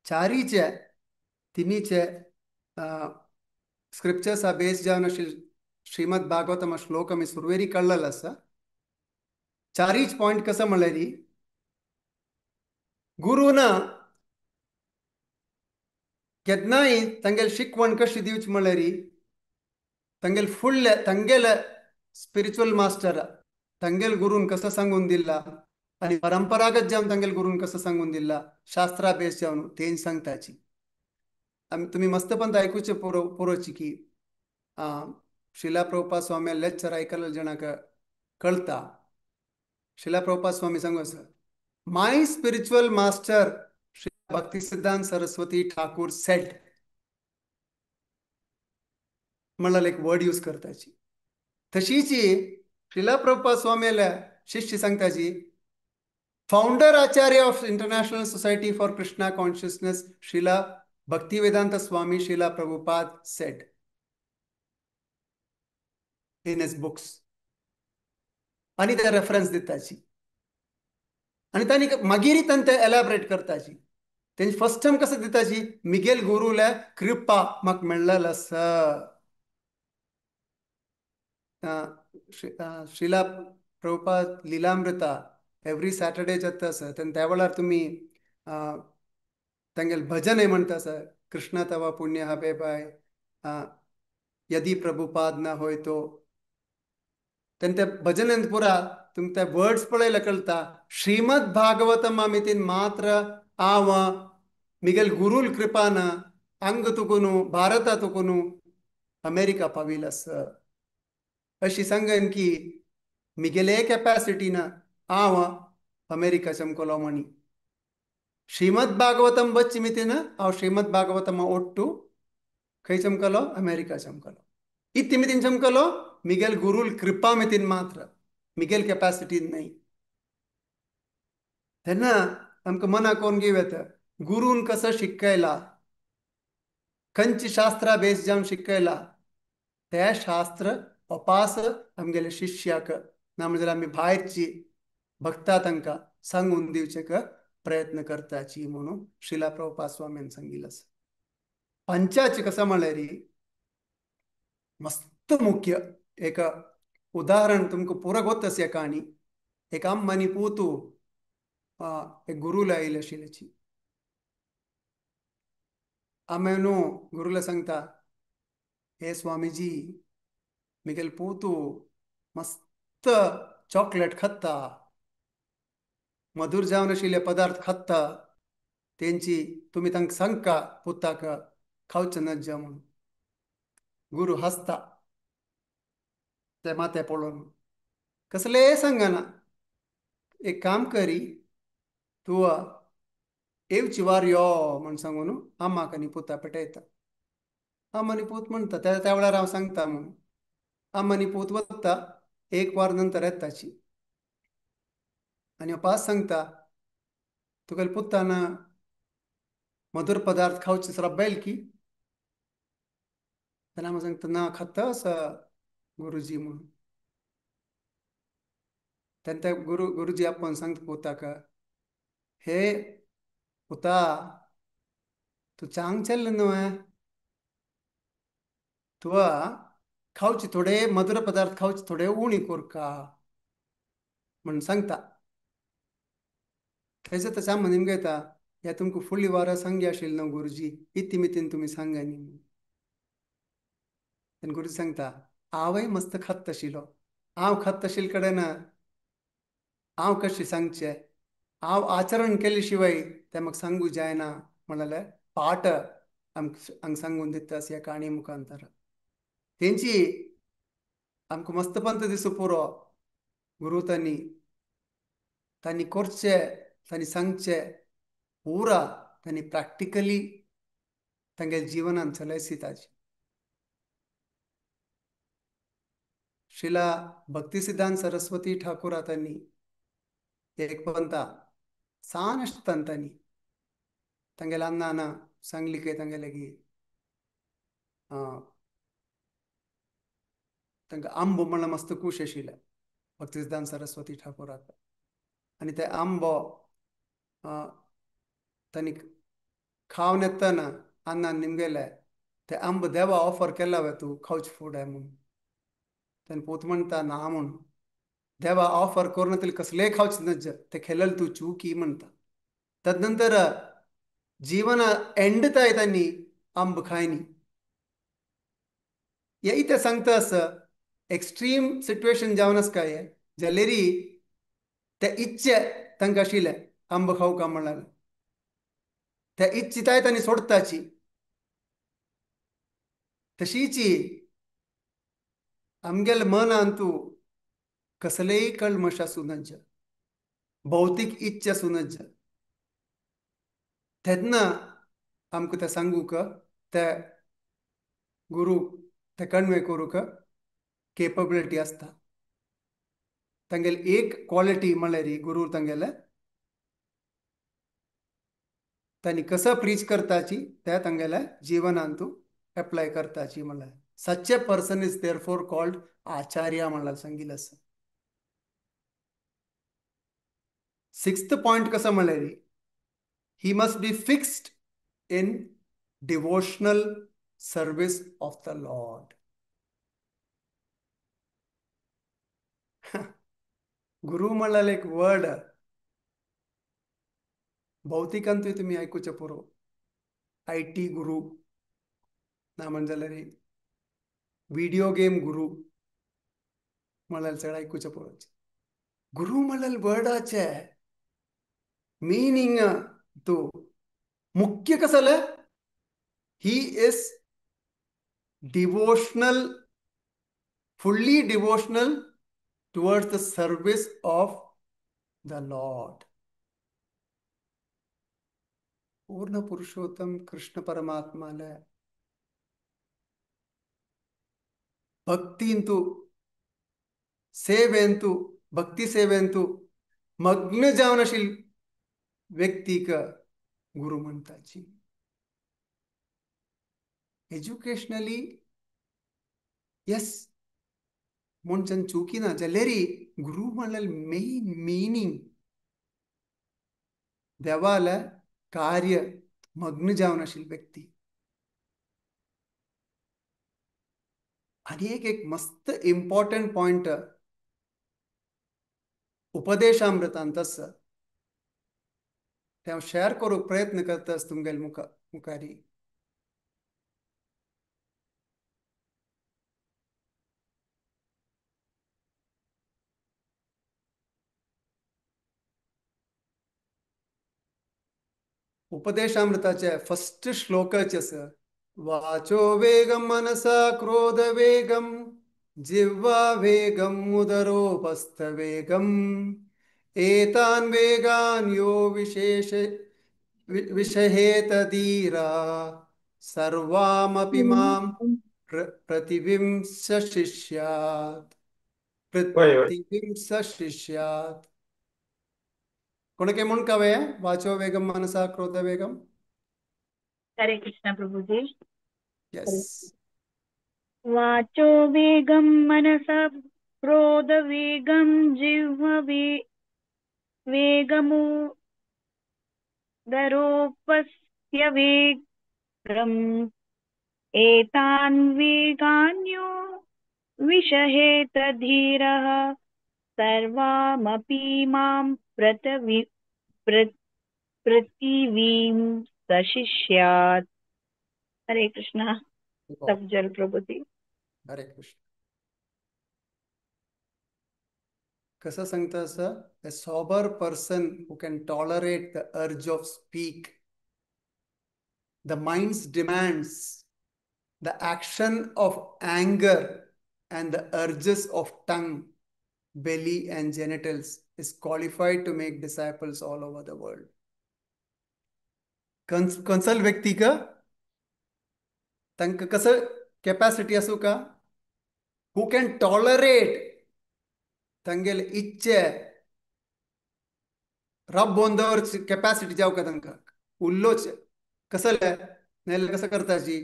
चारीचे तिनीचे स्क्रिप्चर्सा बेस जावन आशिल्ले श्रीमद भागवतम श्लोक आमी सुरवेरी काडलेलो आसा. चारीच पॉयंट कसो म्हणल्यार गुरुन केन्नाय तांगेली शिकवण कशी दिवची म्हणल्यार तांगेले फुडले तांगेले स्पिरिच्युअल मास्टर तांगेले गुरून कसो सांगून दिला आनी परंपरागत जावन तांगेले गुरून कसो सांगून दिला शास्त्रा बेस जावन तें सांगताची. आमी तुमी मस्तपंत आयकुचे पुरोची की श्रीला प्रभुपाद स्वामी लेक्चर आयकले जाणाक कळटा. श्रीला प्रभुपाद स्वामी सांगू आसा, my spiritual master Shri Bhaktisiddhanta Saraswati Thakur said म्हणल्यार एक वर्ड यूज करताची. तशीच श्रीला प्रभुपाद स्वामील्या शिष्य सांगताची, founder acharya of International Society for Krishna Consciousness Srila Bhaktivedanta Swami Srila Prabhupada said in his books आनी ते रेफरन्स दिताची आनी तांणी मागीर तांणी ते एलॅबरेट करताची. तेंची फर्स्ट टायम कसं दिताची, मिगेल गुरुल्या कृपा म्हाका मेळ्ळेलो आसा. श्रीला प्रभुपाद लिलामृता एवरी सॅटर्डे जाता आसा तेन्ना त्या वेळार तुमी तांगेले भजन म्हणटा आसा, कृष्णा तवा पुण्य हबे बाय यदी प्रभुपाद ना होय तो, तेन्ना त्या भजनांत पुरा तुमकां ते वर्ड्स पळयले कळटा श्रीमद भागवतम आमी मात्र हांव मिगेल गुरुल कृपान अंग तुकून भारता तुकून अमेरिका पाविल आसा. अशी सांगन की मिगेले कॅपॅसिटीन हांव अमेरिका चमकलो म्हणी. श्रीमद भागवतम बच्ची मितीन हांव श्रीमद भागवतम ओट्टू खंय चमकलो, अमेरिका चमकलो. इत्ती मितीन चमकलो मिगेल गुरुल कृपा मितीन मात्र, मिगेल कॅपॅसिटीन न्हय. तेन्ना आमकां मनाक कोण घेव येता गुरून कसो शिकयला, खंयची शास्त्रा बेस जावन शिकयला ते शास्त्र अपास आमगेले शिष्याक ना म्हणजे आमी भायरची भक्ता तांकां सांगून दिवचे प्रयत्न करताची म्हणून श्रीला प्रभुपाद स्वामीन सांगिल्लें आसा. पंचाची कसं म्हणल्यार मस्त मुख्य एक उदाहरण तुमकां पुरो गोत आसा काणी. एक अम्मा आनी पूतू एक गुरुला आयिल्ले आशिल्ल्याची. आमे न्हू गुरुला सांगता, हे स्वामीजी मिगेल पूतू मस्त चॉकलेट खाता, मधुर जावन आशिल्ले पदार्थ खाता, तेंची तुमी तांकां सांगका पुताक खावचें नज्जा म्हणून. गुरु हांसता ते माथें पळोवन, कसलें सांगना, एक काम करी तूं येवची वार यो म्हण सांगून आमाक आनी पुता पेटयता. आम आनी पूत म्हणटा त्या वेळार हांव सांगता म्हणून. आम आनी पूत वता, एक वार नंतर येताची आनी पास सांगता तुका पुतान मधुर पदार्थ खावचे श्रब्बायल की, तेन्ना हांव सांगता ना खाता आसा गुरुजी म्हणून. तेन्ना त्या गुरुजी आपोवन सांगता पुताक, हे पुता तूं चांग चल्लें न्हू तुवा खावचे थोडे मधुर पदार्थ खावचे थोडे उणी कोरका म्हणून सांगता. थंयसर तशें आमकां निमगो येता ह्या तुमकां फुडली वारा सांगी आशिल्ली न्हू गुरुजी, इती मितीन तुमी सांगा न्ही म्हणून. तेन्ना गुरुजी सांगता हांवय मस्त खात आशिल्लो, हांव खात आशिल्ले कडेन हांव कशें सांगचें, हांव आचरण केले शिवाय तें म्हाका सांगू जायना म्हणल्यार पाठ आमकां हांगा सांगून दिता ह्या काणी मुखांतर. तेंची आमकां मस्त पंत दिसूं पुरो गुरू तांणी तांणी करचें, तांणी सांगचें पुरा तांणी प्रॅक्टिकली तांगेल्या जिवनान चलयसी ताजी. शिला भक्ती सिद्धांत सरस्वती ठाकूर तांणी एक पंता सान आसता तांणी तांगेल्या अन्नान सांगली काय तांगेले की तांकां आंबो म्हणल्यार मस्त खूश आशिल्ले भक्ती सिद्धांत सरस्वती ठाकूराक. आनी ते आंबो तांणी खावन येतना अन्नान निमगेले ते आंबो देवा ऑफर केला वे तूं खावचे फुडें म्हणून. तेन्ना पूत म्हणटा ना म्हणून, देवा ऑफर करून तिले कसलेय खावचे नज, ते खेलेल तूं चुकी म्हणटा. तदनंतर जीवन एंड ताय तांणी आंब खायनी. हे इतें सांगता आसा एक्स्ट्रीम सिट्युएशन जावन आसा काय जाल्यार ते इच्छे तांकां आशिल्ले आंब खावका म्हणल्यार ते इच्छिताय तांणी सोडताची. तशीची आमगेले मनान तूं कसलेय कल्मश आसूं नज, भौतीक इच्छा आसूं नज, तेन्ना आमकां तें सांगूंक ते गुरू ते कन्वे करूंक केपेबिलिटी आसता. तांगेली एक क्वॉलिटी म्हणल्यार गुरू तांगेले तांणी कसो प्रीच करताची ते तांगेल्या जिवनान तूं एप्लाय करताची. म्हणल्यार such a person is therefore called acharya म्हणल्यार सांगिल्लें आसा. सिक्स्थ पॉयंट कसो म्हणल्यार he must be fixed in devotional service of the Lord. गुरु म्हणल्यार एक वर्ड भौतिकांतूय तुमी आयकुचें पुरो, IT गुरू ना म्हण जाल्यार व्हिडियो गेम गुरू म्हणल्यार चड आयकुचें पुरो. गुरू म्हणल्यार वर्डाचे मिनींग तो मुख्य कसं जालें, he is devotional, fully devotional towards the service of the Lord. पूर्ण पुरुषोत्तम कृष्ण परमात्माले भक्तींतु सेवेंतु भक्ती सेवेंतु मग्न जावन आशिल्ली व्यक्तीक गुरु म्हणटाची. एज्युकेशनली येस मनशान चुकी ना जाल्यार गुरु म्हणल्यार मेन मिनींग देवाले कार्य मग्न जावन आशिल्ली व्यक्ती. आनी एक एक मस्त इम्पॉर्टंट पॉयंट उपदेशामृतांत आसा तें हांव शेअर करूंक प्रयत्न करता तुमगेले मुखारी. उपदेशामृताचे फर्स्ट श्लोकाचे आसा वाचो वेगम मनसा क्रोध वेगम जिह्वा वेगम उदरोपस्थ वेगम एतान वेगान यो विशेष विषहेत धीरा सर्वामपि मां प्रतिबिंस शिष्यात् प्रतिबिंस शिष्यात्. कोणके म्हूण कवे वाचो वेगम मनसा क्रोध वेगम. हरे कृष्ण प्रभुजी. यस. वाचो वेगम मनसा क्रोध वेगम जिह्वा वेगमु दरोपस्य वेगम एतान् वेगान्यो विषहेत धीरः सर्वामपि मां पृथिवीं सशिष्यात्। हरे कृष्णा। सब जल प्रभुजी। हरे कृष्ण। कसं सांगता असं, a sober person who can tolerate the urge of speak, the mind's demands, the action of anger and the urges of tongue, belly and genitals is qualified to make disciples all over the world. Console व्यक्तीक तांकां कसं capacity आसूं का, who can tolerate तांगेले इच्छे रब बोंदावर capacity जावं का तांकां उल्लोच कसले नाल्यार कसं करताची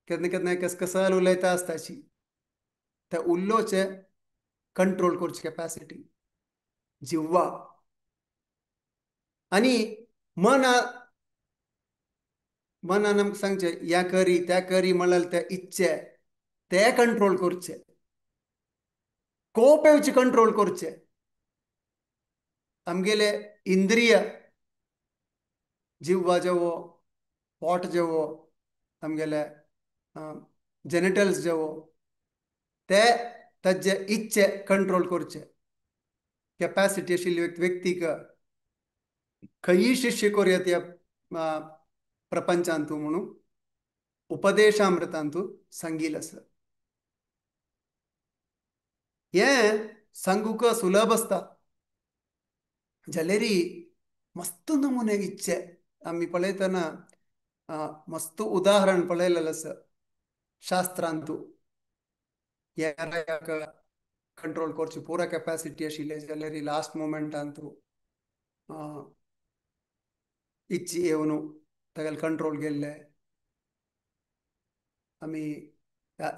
केन्ना केन्ना कस कसल उलयता आसताची ते उल्लोचे कंट्रोल करची कॅपॅसिटी जिव्वा आनी मना मनान आमकां सांगचें ह्या करी त्या करी म्हणल्यार ते इच्छे ते कंट्रोल करचे, कोप येवचे कंट्रोल करचे, आमगेले इंद्रिय जिव्वा जेवो पोट जेवो आमगेले जेनिटल्स जेवो ते ताजे इच्छे कंट्रोल करचे कॅपॅसिटी आशिल्ली व्यक्तीक खंयी शिष्य करूया त्या प्रपंचांतू म्हणून उपदेशामृतांतू सांगील आसा। हें सांगूक सुलभ आसता जाल्यारी मस्त नमुने इच्छे आमी पळयतना मस्त उदाहरण पळयलेलें आसा शास्त्रांतू, ह्या कंट्रोल करची पुरा कॅपॅसिटी आशिल्ली जाल्यार लास्ट मोमेंटांतू इच्छे येवन तागेले कंट्रोल गेल्ले। आमी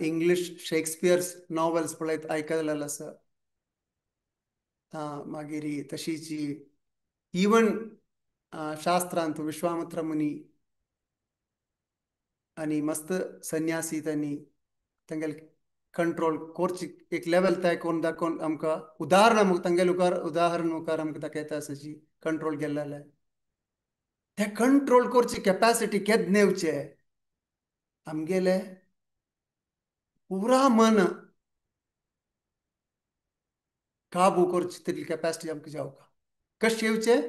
इंग्लीश शेक्सपियर्स नॉवेल्स पळयत आयकलेलें आसा, मागीर तशीच इवन शास्त्रांत विश्वामित्र मुनी आनी मस्त संन्यासी तांणी तांगेले कंट्रोल करची एक लेवल तय करून दाखोवन आमकां उदाहरण तांगेले मुखार उदाहरण मुखार आमकां दाखयता आसा जी कंट्रोल गेल्लें ते कंट्रोल करची कॅपॅसिटी केन्ना येवचे आमगेले पुरा मन काबू करची तितली कॅपॅसिटी आमकां जावका कशें येवचें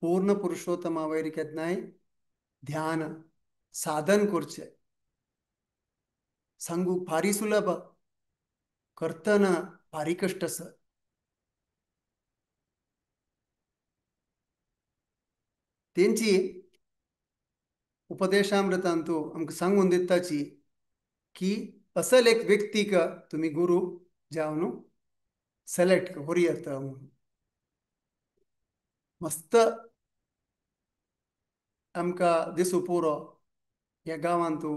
पूर्ण पुरुषोत्तमा वयर केन्नाय ध्यान साधन करचें। सांगूक भारी सुलभ करतना भारी कश्ट आसा। तेंची उपदेशामृतांतू आमकां सांगून दिताची की असल एक व्यक्तीक तुमी गुरू जावन सेलेक्ट करूं म्हणून मस्त आमकां दिसूं पुरो ह्या गांवांतू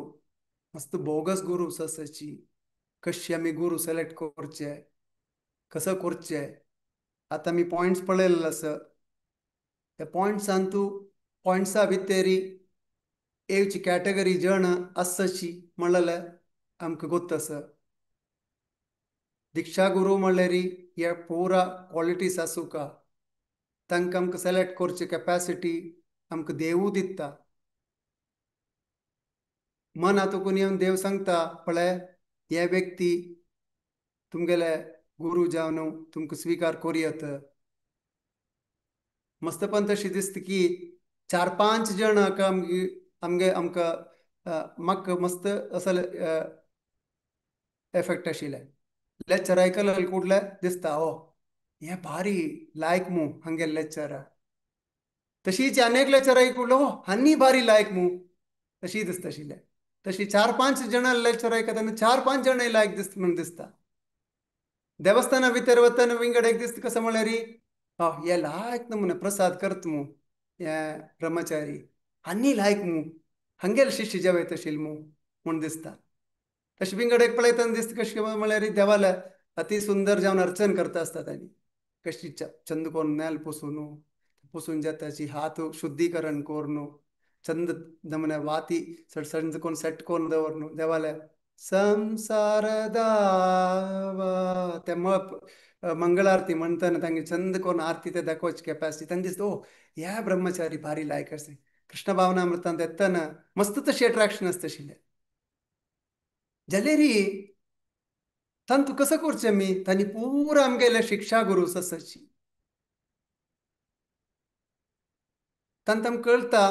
मस्त बोगस गुरू आसाची कशे आमी गुरू सेलेक्ट करचे कसो करचे। आतां आमी पॉयंट्स पळयल्ले आसा त्या पॉयंट्सान तूं पॉयंट्सा भितरी येवची कॅटेगरी जण आसाची म्हणलें आमकां गोत्त आसा। दीक्षा गुरू म्हणल्यार हे पुरा क्वॉलिटीज आसूं का तांकां आमकां सेलेक्ट करची कॅपॅसिटी आमकां देवू दिता। मन आतां येवन देव सांगता पळय हे व्यक्ती तुमगेले गुरू जावन तुमकां स्विकार करूयात। मस्तपण तशी दिसता की चार पांच जण आमगे आमकां म्हाका मस्त असो एफेक्ट आशिल्लें लेक्चर आयकलें कुडले दिसता हो हें भारी लायक मू हांगेले लेक्चरा, तशीच अनेक लेक्चर आयकुडलो हो आनी भारी लायक मू तशी दिसता आशिल्लें। तशी चार पांच जाणां लेक्चर आयकता आनी चार पांच जाणां लायक दिसता म्हूण दिसता। देवस्थाना भितर वतना विंगड एक दिसता कसो म्हळ्यार हो हे लायक नमुने प्रसाद करता मू हे ब्रह्मचारी आनी लायक मू हांगेले शिष्य जेवयता आशिल्ले मू म्हूण दिसता। तशें विंगड एक पळयतना दिसता कशें म्हळ्यार देवाले अति सुंदर जावन अर्चन करता आसता तांणी कशी चंद करून नेल पुसून पुसून जाताची हात शुद्धीकरण करून चंद नमुने वाती संज कोन सेट कोन दवर देवाले संसार दावा ते मंगल आरती म्हणताना तांगे चंद कोण आरती ते दाखोवची कॅपॅसिटी तांकां दिसता, ओ ह्या ब्रह्मचारी भारी लायक आसा. कृष्ण भावनामृतांत येतना मस्त तशी अट्रॅक्शन आसता आशिल्लें. जाल्यार तांतू कसो करचें आमी, तांणी पुरा आमगेले शिक्षा गुरू आसाची. तांकां आमकां कळटा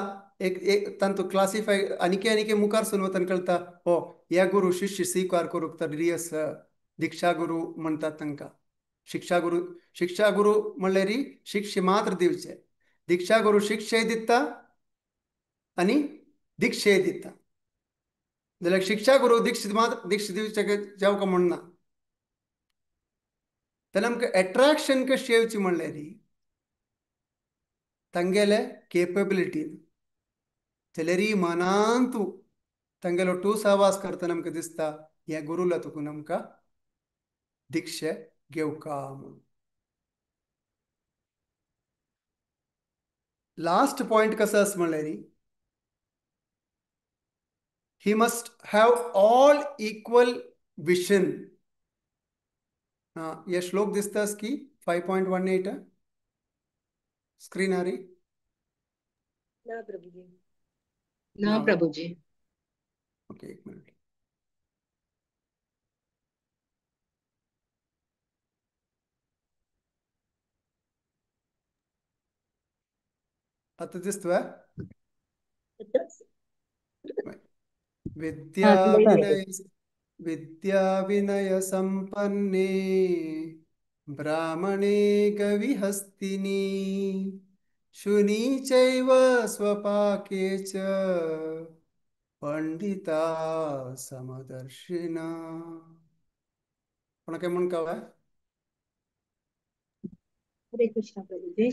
एक एक तांतू क्लासिफाय आनीके आनीके मुखार सून वतना कळटा, हो ह्या गुरू शिष्य स्वीकार करूंक तर रियस दीक्षा गुरू म्हणटात तांकां. शिक्षा गुरू, शिक्षा गुरू म्हणल्यार शिक्षे मात्र दिवचे, दीक्षा गुरू शिक्षेय दिता आनी दीक्षेय दिता. जाल्यार शिक्षा गुरू दीक्षित मात्र दीक्षा दिवचे जावं काय म्हणना. तेन्ना आमकां एट्रॅक्शन कशी येवची म्हणल्यार तांगेले केपेबिलिटीन. जाल्यार मनांतू तांगेलो टू सहवास करतना आमकां दिसता ह्या गुरूला तुकून आमकां दीक्षे घेवका म्हणून. लास्ट पॉयंट कसो आसा म्हणल्यार he must have all equal vision. हे श्लोक दिसतास की 5.18 स्क्रीन आ रही ना प्रभुजी? ना प्रभुजी. ओके, एक मिनट. आता दिसतोय? विद्या विनय विद्या विनय संपन्ने ब्राह्मणे गविहस्तिनी शुनी चैव स्वपाके च पंडिता समदर्शिना. कोणा काय म्हण काय? हरे कृष्ण प्रभुजी.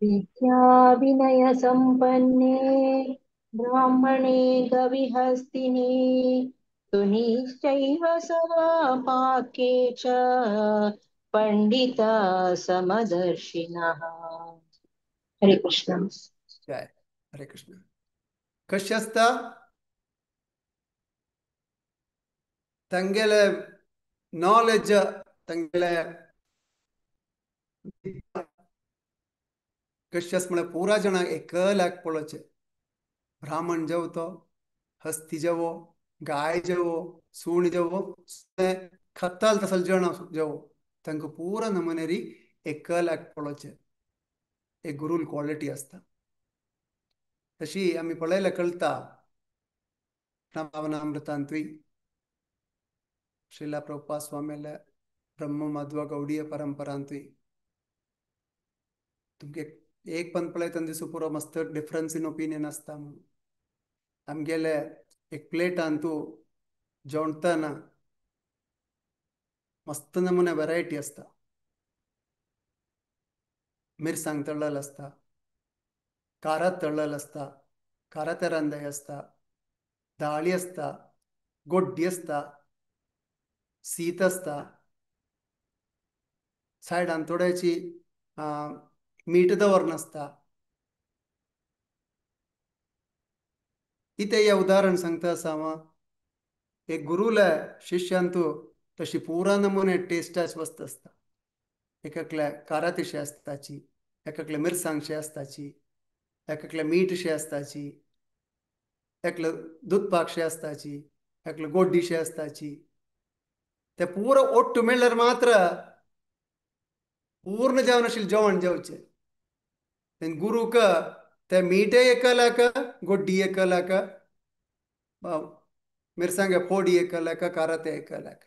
विद्या विनय संपन्ने ब्राह्मणे गविहस्तिनी सुनिश्चैव स्वपाके च पंडिता समदर्शिनः. हरे कृष्ण. जय हरे कृष्ण. कशी आसता तांगेले नॉलेज, तांगेले कशी आसा म्हळ्यार पुरा जाणांक एकल्याक पळोवचें. ब्राह्मण जेवतो, हस्ती जेवो, गाय जेवो, सूण जेवो, खत्ताल तसल जेवण जेवो, तांकां पुरा नमुनेरी एकल्याक पळोवचें. एक गुरूल क्वॉलिटी आसता. तशी आमी पळयल्यार कळटा भावनामृतांतूय श्रीला प्रभुपाद स्वामील्या ब्रह्म माध्व गौडीय परंपरांतूय तुमगे एक पण पळयतना दिसूं पुरो मस्त डिफरन्स इन ओपिनियन आसता म्हणून. आमगेले एक प्लेटान तूं जेवतना मस्त नमुने व्हरायटी आसता. मिरसांग तळ्ळेलें आसता, कारात तळ्ळेलें आसता, कारात्या रांदय आसता, दाळी आसता, गोड्डी आसता, शीत आसता, सायडान थोड्याची मीठ दवरन आसता. इथे या उदाहरण सांगता आसा हांव, एक गुरूला शिष्यांतू तशी पुरा नमुने टेस्टाच वस्त आसता. एककल्या कारातिशे आसताची, एककल्या मिरसांगशे आसताची, एककल्या मीठशे आसताची, एकले दूदपाकशे आसताची, एकले गोड्डीशे आसताची. ते पुरो ओट्टू मेळ्ळ्यार मात्र पूर्ण जेवण आशिल्लें जेवण जेवचें. गुरूक ते मीठे एकल्याक, गोड्डी एकल्याक, मिरसांगे फोडी एकल्याक, काराते एकल्याक,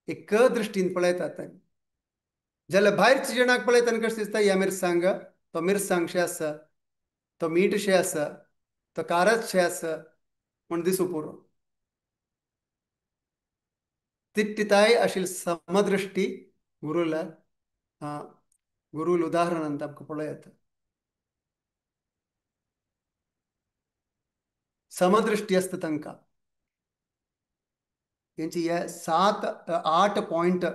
एक दृश्टीन पळयतात तांणी. जाल्यार भायरच्या जेणाक पळयतना कशें दिसता, ह्या मिरसांग तो मिरसांगशें आसा, तो मीठशें आसा, तो कारातशें आसा म्हूण दिसूं पुरो. तिट्टिताय आशिल्ली समदृश्टी गुरूला गुरूल उदाहरणांत आमकां पळोवं येता. समदृष्टी आसता तांकां. तेंची हे 7-8 पॉयंट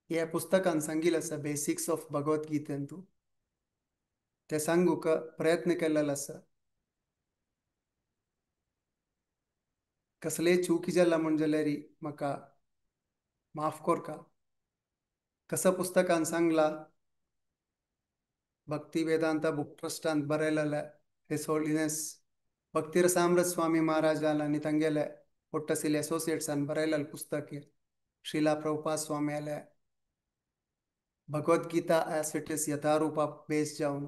हे पुस्तकान सांगिल्लें आसा, बेसिक्स ऑफ भगवत गीतेंतू ते सांगूंक प्रयत्न केल्लो आसा. कसले चुकी जाला म्हण जाल्यार म्हाका माफ कोरका। कसं पुस्तकान सांगला भक्ती वेदांत बुक ट्रस्टान बरयलेलें his holiness Bhaktirasamrita स्वामी महाराजान आनी तांगेले ಒಟ್ಟಸಿಲೆ ಅಸೋಸಿಯೇಟ್ಸ್ ಬರೆಯಲಲ್ ಪುಸ್ತಕ ಶ್ರೀಲಾ ಪ್ರಭುಪಾದ ಸ್ವಾಮಿಯಾಲೆ भगवद्गीता एज it is यथारूपा बेस जावन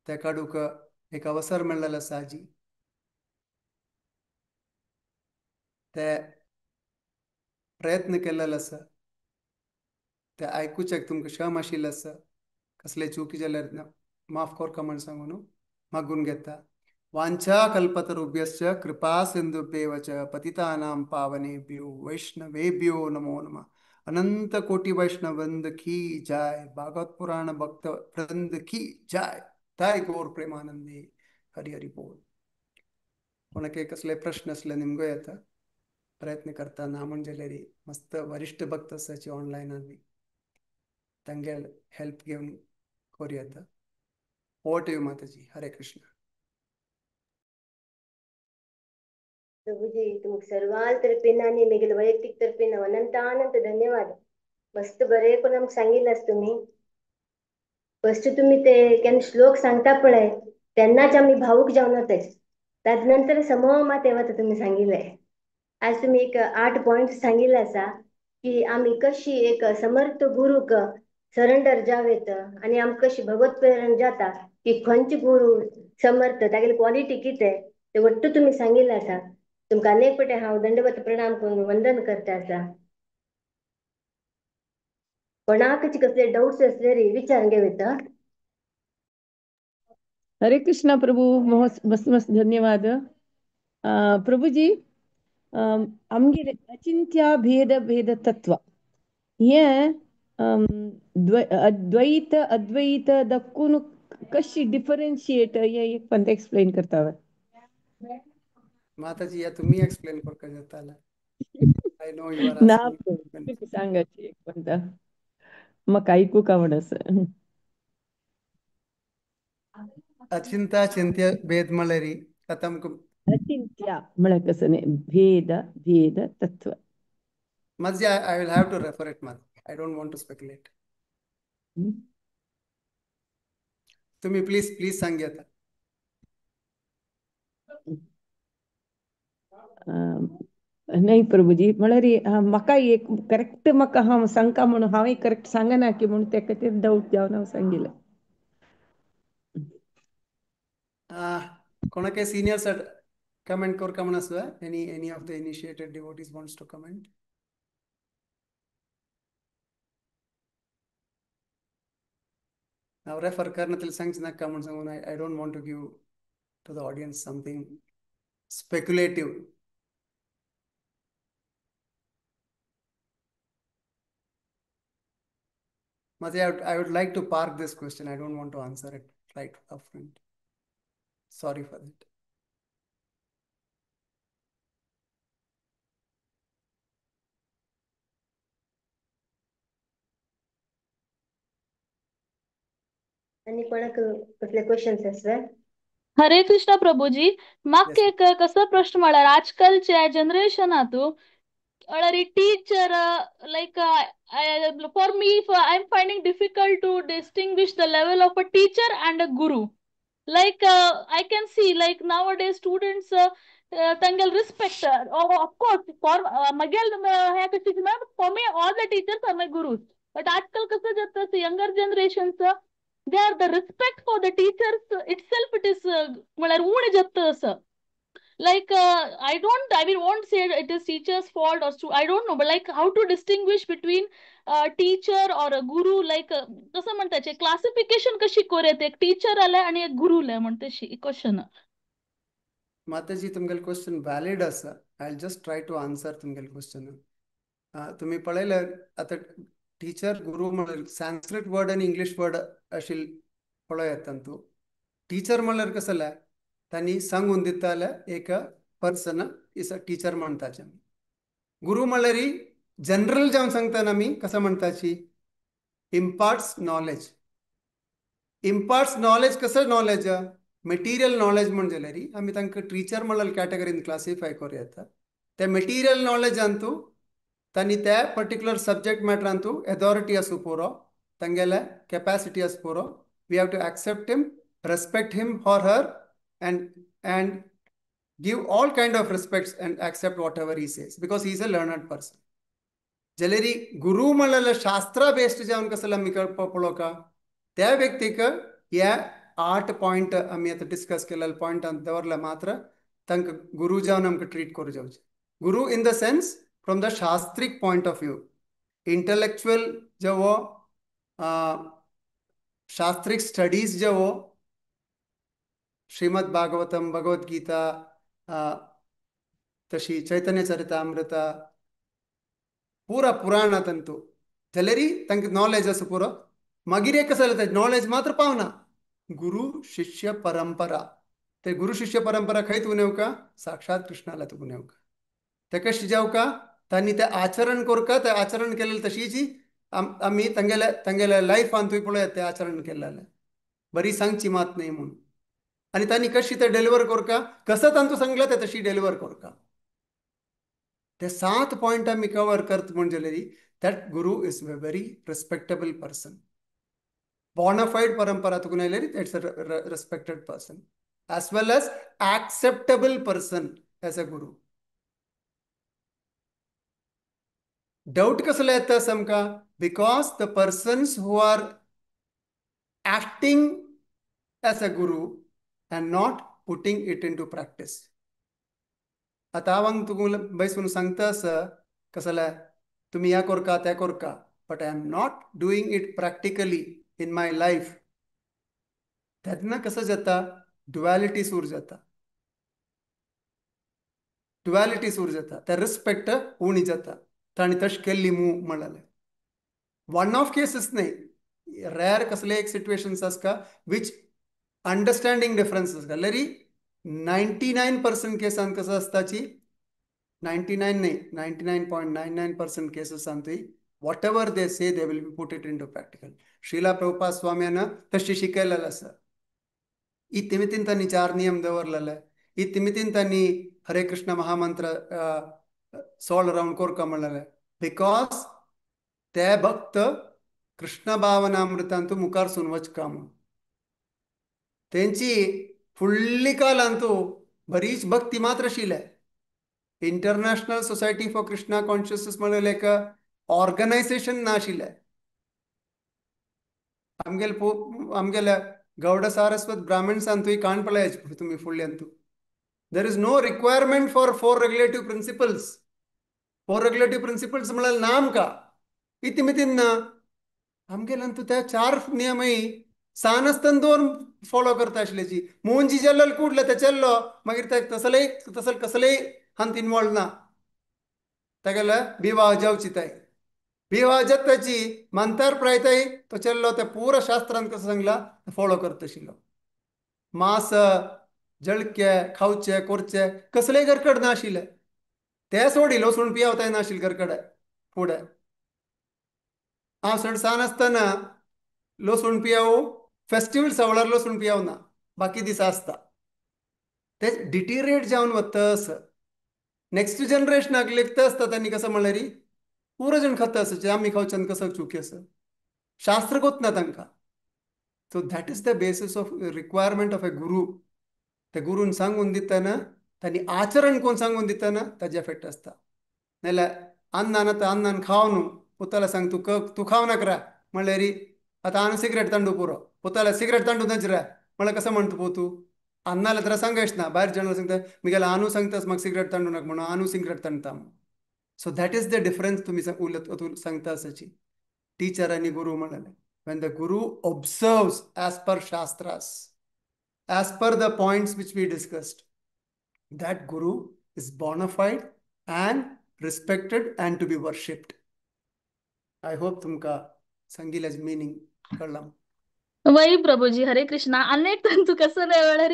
ते काडूंक एक अवसर मेळ्ळेलो आसा जी ते प्रयत्न केल्लेलो आसा ते आयकुच्याक तुमकां क्षम आशिल्लें आसा। कसले चुकी जाल्यार माफ कोरका म्हण सांगून मागून घेता। वांछा कल्पतरुभ्यश्च कृपा सिंधुभ्येव च पतितानां पावनेभ्यो वैष्णवेभ्यो नमो नमः। अनंत कोटि वैष्णव वृंद की जय। भागवत पुराण भक्त वृंद की जय। ताय गौर प्रेमानंदी हरि हरि बोल। कोणाके कसले प्रश्न असले निमगो येता प्रयत्न करता ना म्हणजे मस्त वरिष्ठ भक्त आसाची ऑनलायन आनी तांगे हेल्प घेवन करूं येता। Over to you Mataji. Hare Krishna. Prabhuji तुमकां सर्वाल तर्फेन आनी म्हगेले वैयक्तीक तर्फेन अनंत अनंत धन्यवाद। मस्त बरें करून आमकां सांगिल्लें आसा तुमी। फस्ट तुमी ते केन्ना श्लोक सांगता पळय तेन्नाच आमी भावूक जावन वताय, ताजे नंतर समूह मात येवता तुमी सांगिल्लें। आज तुमी एक 8 पॉयंट सांगिल्ले आसा की आमी कशी एक समर्थ गुरूक सरेंडर जावेत आनी आमकां कशी भगवत प्रेरण जाता की खंयचे गुरू समर्थ तागेली क्वॉलिटी कितें ते वट्टू तुमी सांगिल्लें आसा। तुमकां अनेक पटे हांव दंडवत प्रणाम करून वंदन करता आसा। कोणाकच कसले डाउट्स असले विचार घेवता। हरे कृष्णा प्रभु, बहुत मस्त मस्त धन्यवाद प्रभुजी। आमगेले अचिंत्य भेद भेद तत्व हे द्वैत अद्वैत दक्कून कशी डिफरन्शिएट हे एक पंत एक्सप्लेन करता। माताजी या तुम्ही एक्सप्लेन करका जाताला। I know you are ना asking. सांगाची एक पंत म्हाका आयकूंक आवड आसा। अचिंत्य चिंत्य भेद म्हळ्यार आतां आमकां अचिंत्य म्हळ्यार कसं न्ही भेद भेद तत्व। Mataji I will have to refer it Mataji. I don't want to speculate. तुम्ही प्लीज प्लीज सांग आता। नाही प्रभुजी म्हळ्यार म्हाका एक करेक्ट म्हाका हांव सांगता म्हणून हांवें करेक्ट सांगना की म्हणून ते खातीर डावट जावन हांव सांगिल्लें। कोणाके सिनियर्स कमेंट करका म्हण आसा? Any of the initiated devotees wants to comment? हांव रेफर करना सांगचे नाका म्हण सांगून I don't want to give to the audience something speculative. Mataji, I would like to park this question. I don't want to answer it right up front. Sorry for that. आनी कोणाक कसले questions आसा? हरे कृष्ण प्रभुजी, म्हाका एक कसो प्रश्न म्हळ्यार आजकालच्या जनरेशनातू म्हळ्यार teacher like for me I am finding difficult to distinguish the level of a teacher and a guru. Like I can see like nowadays students तांगेल respect of course for म्हगेल हें कशें for me all the teachers are my gurus. But आजकाल कसं जाता younger generations they are the respect for the teachers itself it is म्हळ्यार उणें जाता असं. Like I won't say it is teacher's fault or I don't know, but like how to distinguish between a teacher or a guru, like कसं म्हणताचे classification कशी करूं एक teacher आले आणि एक गुरु आले म्हणते क्वेश्चन। माताजी तुमगेले क्वेश्चन व्हॅलिड आसा. I will just try to answer तुमगेले क्वेश्चन. तुमी पळयल्यार आतां टीचर गुरु म्हळ्यार संस्कृत वर्ड आनी इंग्लीश वर्ड अशी पळोवं येता तूं. टीचर म्हळ्यार कसं जालें तांणी सांगून दिताले एक पर्सन is a teacher म्हणटाचे. गुरु म्हळ्यार जनरल जावन सांगतना आमी कसं म्हणटाची इम्पार्ट्स नॉलेज. इम्पार्ट्स नॉलेज कसं नॉलेज मटेरियल नॉलेज म्हण जाल्यार आमी तांकां टिचर म्हणल्यार कॅटेगरीन क्लासिफाय करूं येता. ते मटेरियल नॉलेजांतू तांणी त्या पर्टिक्युलर सब्जेक्ट मॅटरांतू एथॉरिटी आसूं पुरो, तांगेले कॅपॅसिटी आसूं पुरो. We have to accept him, respect him or her, and give all kind of respects and accept whatever he says because he is a learned person. जाल्यार गुरु म्हणल्यार शास्त्रा बेस्ड जावन कसले आमी पळोवका त्या व्यक्तीक ह्या 8 पॉयंट आमी आतां डिस्कस केलेले पॉयंटान दवरले मात्र तांकां गुरु जावन आमकां ट्रीट करूं जावचें. Guru in the sense from the shastric point of view, intellectual जेवो, शास्त्रीक स्टडीज जेवो, श्रीमद भागवतम, भगवद गीता, तशी चैतन्य चरितामृत, पुरा पुराण तंतु जाल्यार तांकां नॉलेज आसा पुरो. मागीर एक कसं जाता, नॉलेज मात्र पावना. गुरु शिष्य परंपरा, ते गुरु शिष्य परंपरा खंय तूं नेवका? साक्षात कृष्णाला तूं नेवका. ते कशें जावका? तांणी तें आचरण करका, तें आचरण केलें तशीच आमी तांगेल्या तांगेल्या लायफान तुवें पळयात तें आचरण केलेलें, बरी सांगची मात न्हय म्हूण. आनी तांणी कशी तें डिलिव्हर करका, कसं तांतूं सांगलां तें तशी डिलिव्हर करका. ते 7 पॉयंट आमी कवर करत म्हण जाल्यार that guru is a very respectable person. Bonafide परंपरा तुका आयल्यार it's a respected person as well as acceptable person as a guru. Doubt कसले येता आमकां? Because the persons who are acting as a guru and not putting it into practice. आतां हांव तुका बैसून सांगता आसा कसले तुमी ह्या करका त्या करका, but I am not doing it practically in my life. तेन्ना कसं जाता, ड्युएलिटी सूर जाता, ड्युएलिटी सूर जाता, ते रिस्पेक्ट उणी जाता. तांणी तशें केल्ली मू म्हणलें. वन ऑफ केसीस न्हय, रेर कसले एक सिट्युएशन्स आसता which understanding difference आसता. जाल्यार 99% केसान कसं आसताची, 99 न्हय, 99.99% केसीसांतूय whatever they say they will be put it into practical. Srila Prabhupada स्वाम्यान तशी शिकयलेलें आसा. इतिमितीन तांणी 4 नियम दवरलेले, इतिमितीन तांणी हरे कृष्ण महामंत्र 16 रावंड कोरका म्हणलेले, because ते भक्त कृष्ण भावनामृतांतू मुखार सून वचका म्हूण. तेंची फुडली कालांतू बरीच भक्ती मात्र आशिल्ले. International society for Krishna consciousness म्हणलें एक ऑर्गनायझेशन नाशिल्लें. आमगेले आमगेल्या गौड सारस्वत ब्राह्मण्सांतूय काण पळयात तुमी फुडल्यांतू. There is no requirement for 4 regulative principles. 4 regulative principles म्हळ्यार ना आमकां, इतिमितीन ना. आमगेल्यान त्या 4 नियमय सान आसतना 2 फॉलो करता आशिल्ल्याची. मुंजी जेल्लो कुडले ते चेल्लो, मागीर ते तसलेय तसल कसलेय हांत इनवॉल्व ना. तागेले विवाह जावची ताय, विवाह जाताची मंतर प्रायताय तो चेल्लो ते पुरा शास्त्रान कसं सांगला फॉलो करता आशिल्लो. मांस जळके खावचे करचे कसलेय घरकड नाशिल्ले, ते सोडी लसूण पियावताय नाशिल्ले घरकडे फुडें. हांव चड सान आसतना लसूण पियाव फेस्टिवल सवळार लसूण पियाव ना, बाकी दिसा आसता. ते डिटिरिएट जावन वता असं. नेक्स्ट जनरेशनाक लेखता आसता तांणी कसं म्हणल्यार पुरो जण खाता आसा, आमी खावच्यान कसं चुकी आसा, शास्त्र कोत ना तांकां. So that is the basis of requirement of a guru. ते गुरून सांगून दितना तांणी आचरण कोण सांगून दितना ताजे एफेक्ट आसता. नाल्यार अन्नान आतां अन्नान खाव न्हू, पुताला सांग तूं तूं खाव नाका म्हणल्यार आतां आन सिगरेट तांडू पुरो, पुताला सिगरेट तांडू नाच रे म्हणल्यार कसं म्हणटा पो तूं? अन्नाला तर सांगायच ना, भायर जाणां सांगता मिगेला आनू सांगतास म्हाका सिगरेट तांडू नाका म्हणून, आनू सिगरेट तांडटा म्हणून. So that is the difference तुमी उलयत सांगता आसाची. टिचर आनी गुरू म्हणलें, when the guru observes as per shastras, as per the points which we discussed, that guru is bona fide and respected and to be worshipped. I hope तुमका सांगिल्ल्याचें meaning कळ्ळां. वय प्रभुजी, हरे कृष्णा. अनेक तांतू कसं म्हळ्यार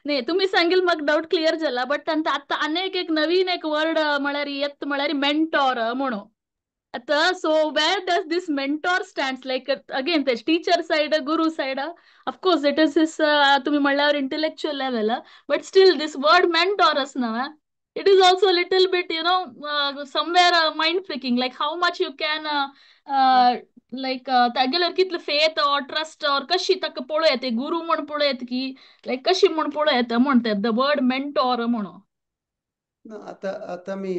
न्ही तुमी सांगील म्हाका डावट क्लियर जाला, बट तांतू आतां अनेक एक नवीन एक वर्ड म्हळ्यार येत म्हळ्यार मेंटॉर म्हणून. आतां so where does this mentor stands like again ते teacher side guru side of course it is his तुमी म्हणल्यार intellectual level but still this word mentor आसना it is also little bit you know somewhere mind freaking like how much you can like तागेल्यार कितले faith or trust or कशी ताका पळोवं येता गुरू म्हण पळोवं येता की लायक कशी म्हण पळोवं येता म्हण ते the word mentor म्हणून. ना आता आता मी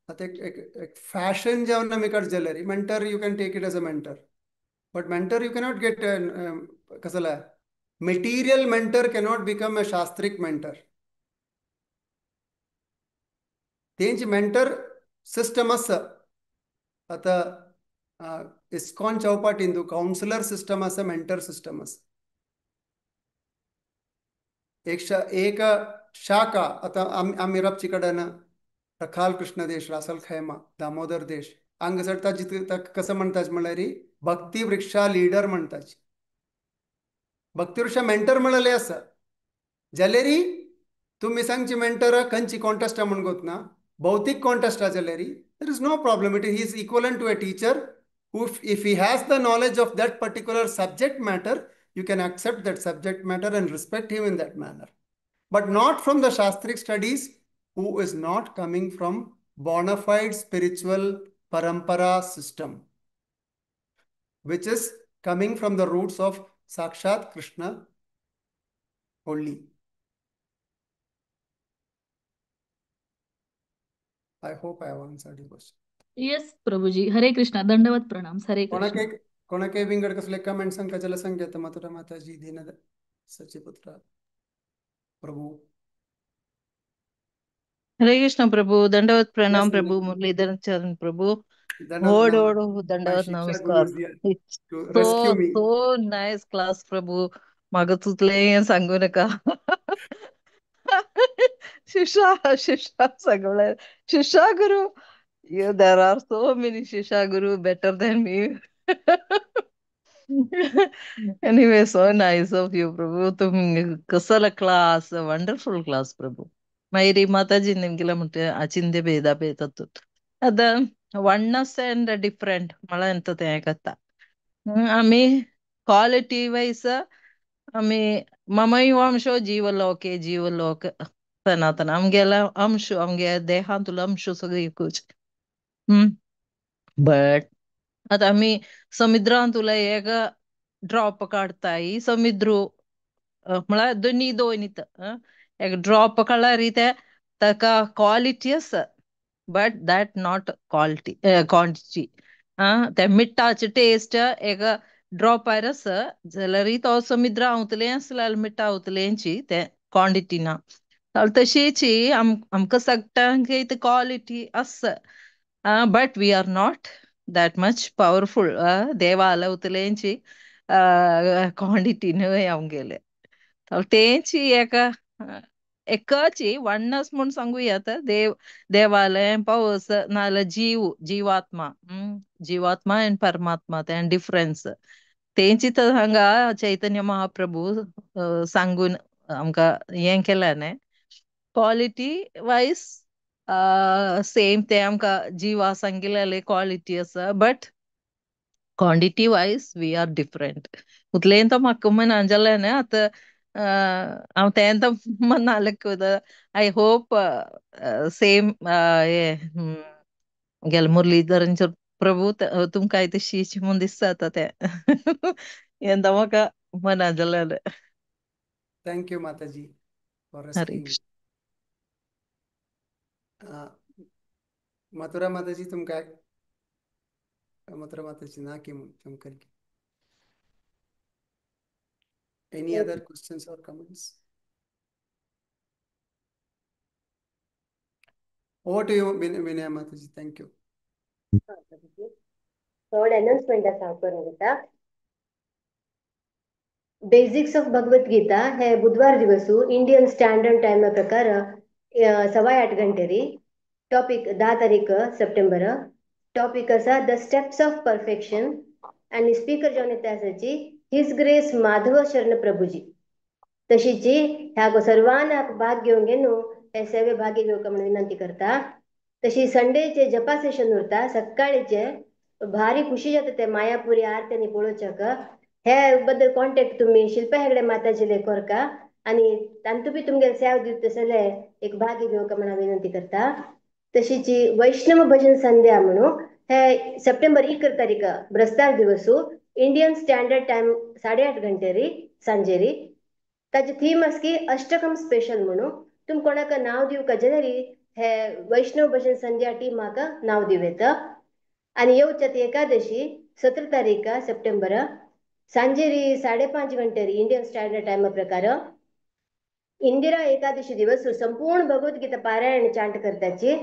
आता एक एक एक फॅशन जेव्हा आमी काड जाल्यार mentor you can take it as a mentor but mentor you cannot get कसला material mentor cannot become a shastric mentor. तेंची मेंटर सिस्टम आसा. आतां इस्कॉन चौपाटीन तूं कावन्सिलर सिस्टम आसा, मेंटर सिस्टम आसा. एक शाखा आतां आमी राबची कडेन रखाल कृष्ण देश, रासल खैमा, दामोदर देश हांगासर ताजी कसं म्हणतात म्हणल्यार भक्ती वृक्षा लिडर म्हणतात. भक्ती वृक्षा मेंटर म्हणले आसा जाल्यार तुमी सांगची मेंटर खंयची कॉन्टेस्ट म्हण गोत ना, भौतिक कॉन्टेस्ट जाल्यार there is no problem. It he is equivalent to a teacher who if he has the knowledge of that particular subject matter, you can accept that subject matter and respect him in that manner. But not from the Shastric studies, who is not coming from bona fide spiritual parampara system, which is coming from the roots of Sakshat Krishna only. I hope I have answered your question. Yes, Prabhuji. Hare Krishna. Dandavat pranams. Hare Krishna. कोणाके विंगड कसले comment सांगता जाल्यार सांग येता. मथुरा माताजी, दीन सचिपुत्र प्रभु. हरे कृष्ण प्रभु, दंडवत प्रणाम प्रभु, मुरलीधर चरण प्रभु, होड होड दंडवत नमस्कार. So so nice class Prabhu. म्हाका तुतलें सांगू नका. शिशा शिशा सगळे शिशा गुरु. There are so many Shisha Guru better than me. Anyway, so nice of you, Prabhu. तुम कसला क्लास, वंडरफुल क्लास प्रभु. मागीर माताजी निमगिला म्हणटे अचिंत्य भेदा भेद आतां वननेस अँड डिफरंट म्हळ्यार एंत तें कथा. आमी क्वालिटी वायज आमी ममैवांशो जीवलोके जीवलोक सनातन आमगेला अंश आमगे देहांतलो अंश सगळी एकूच. बट आतां आमी समुद्रांतलो एक ड्रॉप काडताय समुद्र म्हळ्यार दोनी दोन एक ड्रॉप काडल्यार ते ताका क्वालिटी आसा but that not quality quantity. ते मिठाचे टेस्ट एक ड्रॉप आसा जाल्यार तो समुद्र उतलें आसल्यार मिठा उतलेंची ते क्वांटिटी ना. तशीच आमकां सगळ्यांक क्वालिटी आसा but we are not that much powerful. देवाला उतलेंची क्वांटिटी न्हय आमगेले. तेंची एका एकाची वननेस म्हूण सांगू येता. देव देवालय पावस नाजाल्यार जीव जीवात्मा जीवात्मा आनी परमात्मा ते डिफरन्स तेंची तर हांगा चैतन्य महाप्रभू सांगून आमकां हें केलें न्ही. क्वालिटी वायज सेम ते आमकां जिवा सांगिल्ले क्वालिटी आसा but quantity wise we are different. उतलें तो म्हाका मनान जालें न्ही आतां हांव तें तो मनाक I hope same हे गेले मुरलीधरन प्रभू तुमकां तशीच म्हूण दिसता आतां तें हें म्हाका मनान जालें. Thank you Mataji for Hare rescuing. Krishna. Mathura Mataji तुमकां मथुरा माताजी ना की तुमकां Any other questions or comments? Over to you, Vinaya Mataji. Thank you. Third announcement आसा हांव करून दिता. बेसिक्स ऑफ भगवत गीता हे बुधवार दिवसू इंडियन स्टँडर्ड टायमा प्रकार 8:15 गंटेरी. टॉपिक 10 तारीख सप्टेंबर. टॉपिक आसा the steps of perfection आनी स्पीकर जावन येता आसाची his grace Madhav शरण प्रभुजी. तशीची ह्या सर्वांना भाग घेवन घेवन हे सेवे भागी घेवका म्हणून विनंती करता. तशी संडेचे जपा सेशन उरता सकाळीचे भारी खुशी जाता ते मायापुरी आरत्यांनी पळोवच्याक. हे बद्दल कॉन्टेक्ट तुम्ही शिल्पा हेगडे माताजीले कोरका आणि तांतू बी तुमगे सेव दिवत जाल्यार एक भागी घेवका म्हणून विनंती करता. तशीच वैष्णव भजन संध्या म्हणून हे सप्टेंबर 11 तारीख बृहस्पती दिवसू इंडियन स्टँडर्ड टायम 8:30 घंटेरी सांजेरी. ताचे थीम आसा की अष्टकम स्पेशल म्हणून. तुम कोणाक नाव दिवका जाल्यार हे वैष्णव भजन संध्या टीमाक नाव दिवं येता. आनी येवच्या ती एकादशी 17 तारीख सप्टेंबर सांजेरी 5:30 घंटेरी इंडियन स्टँडर्ड टायमा प्रकार इंदिरा एकादशी दिवस संपूर्ण भगवद्गीता पारायण चांट करताची.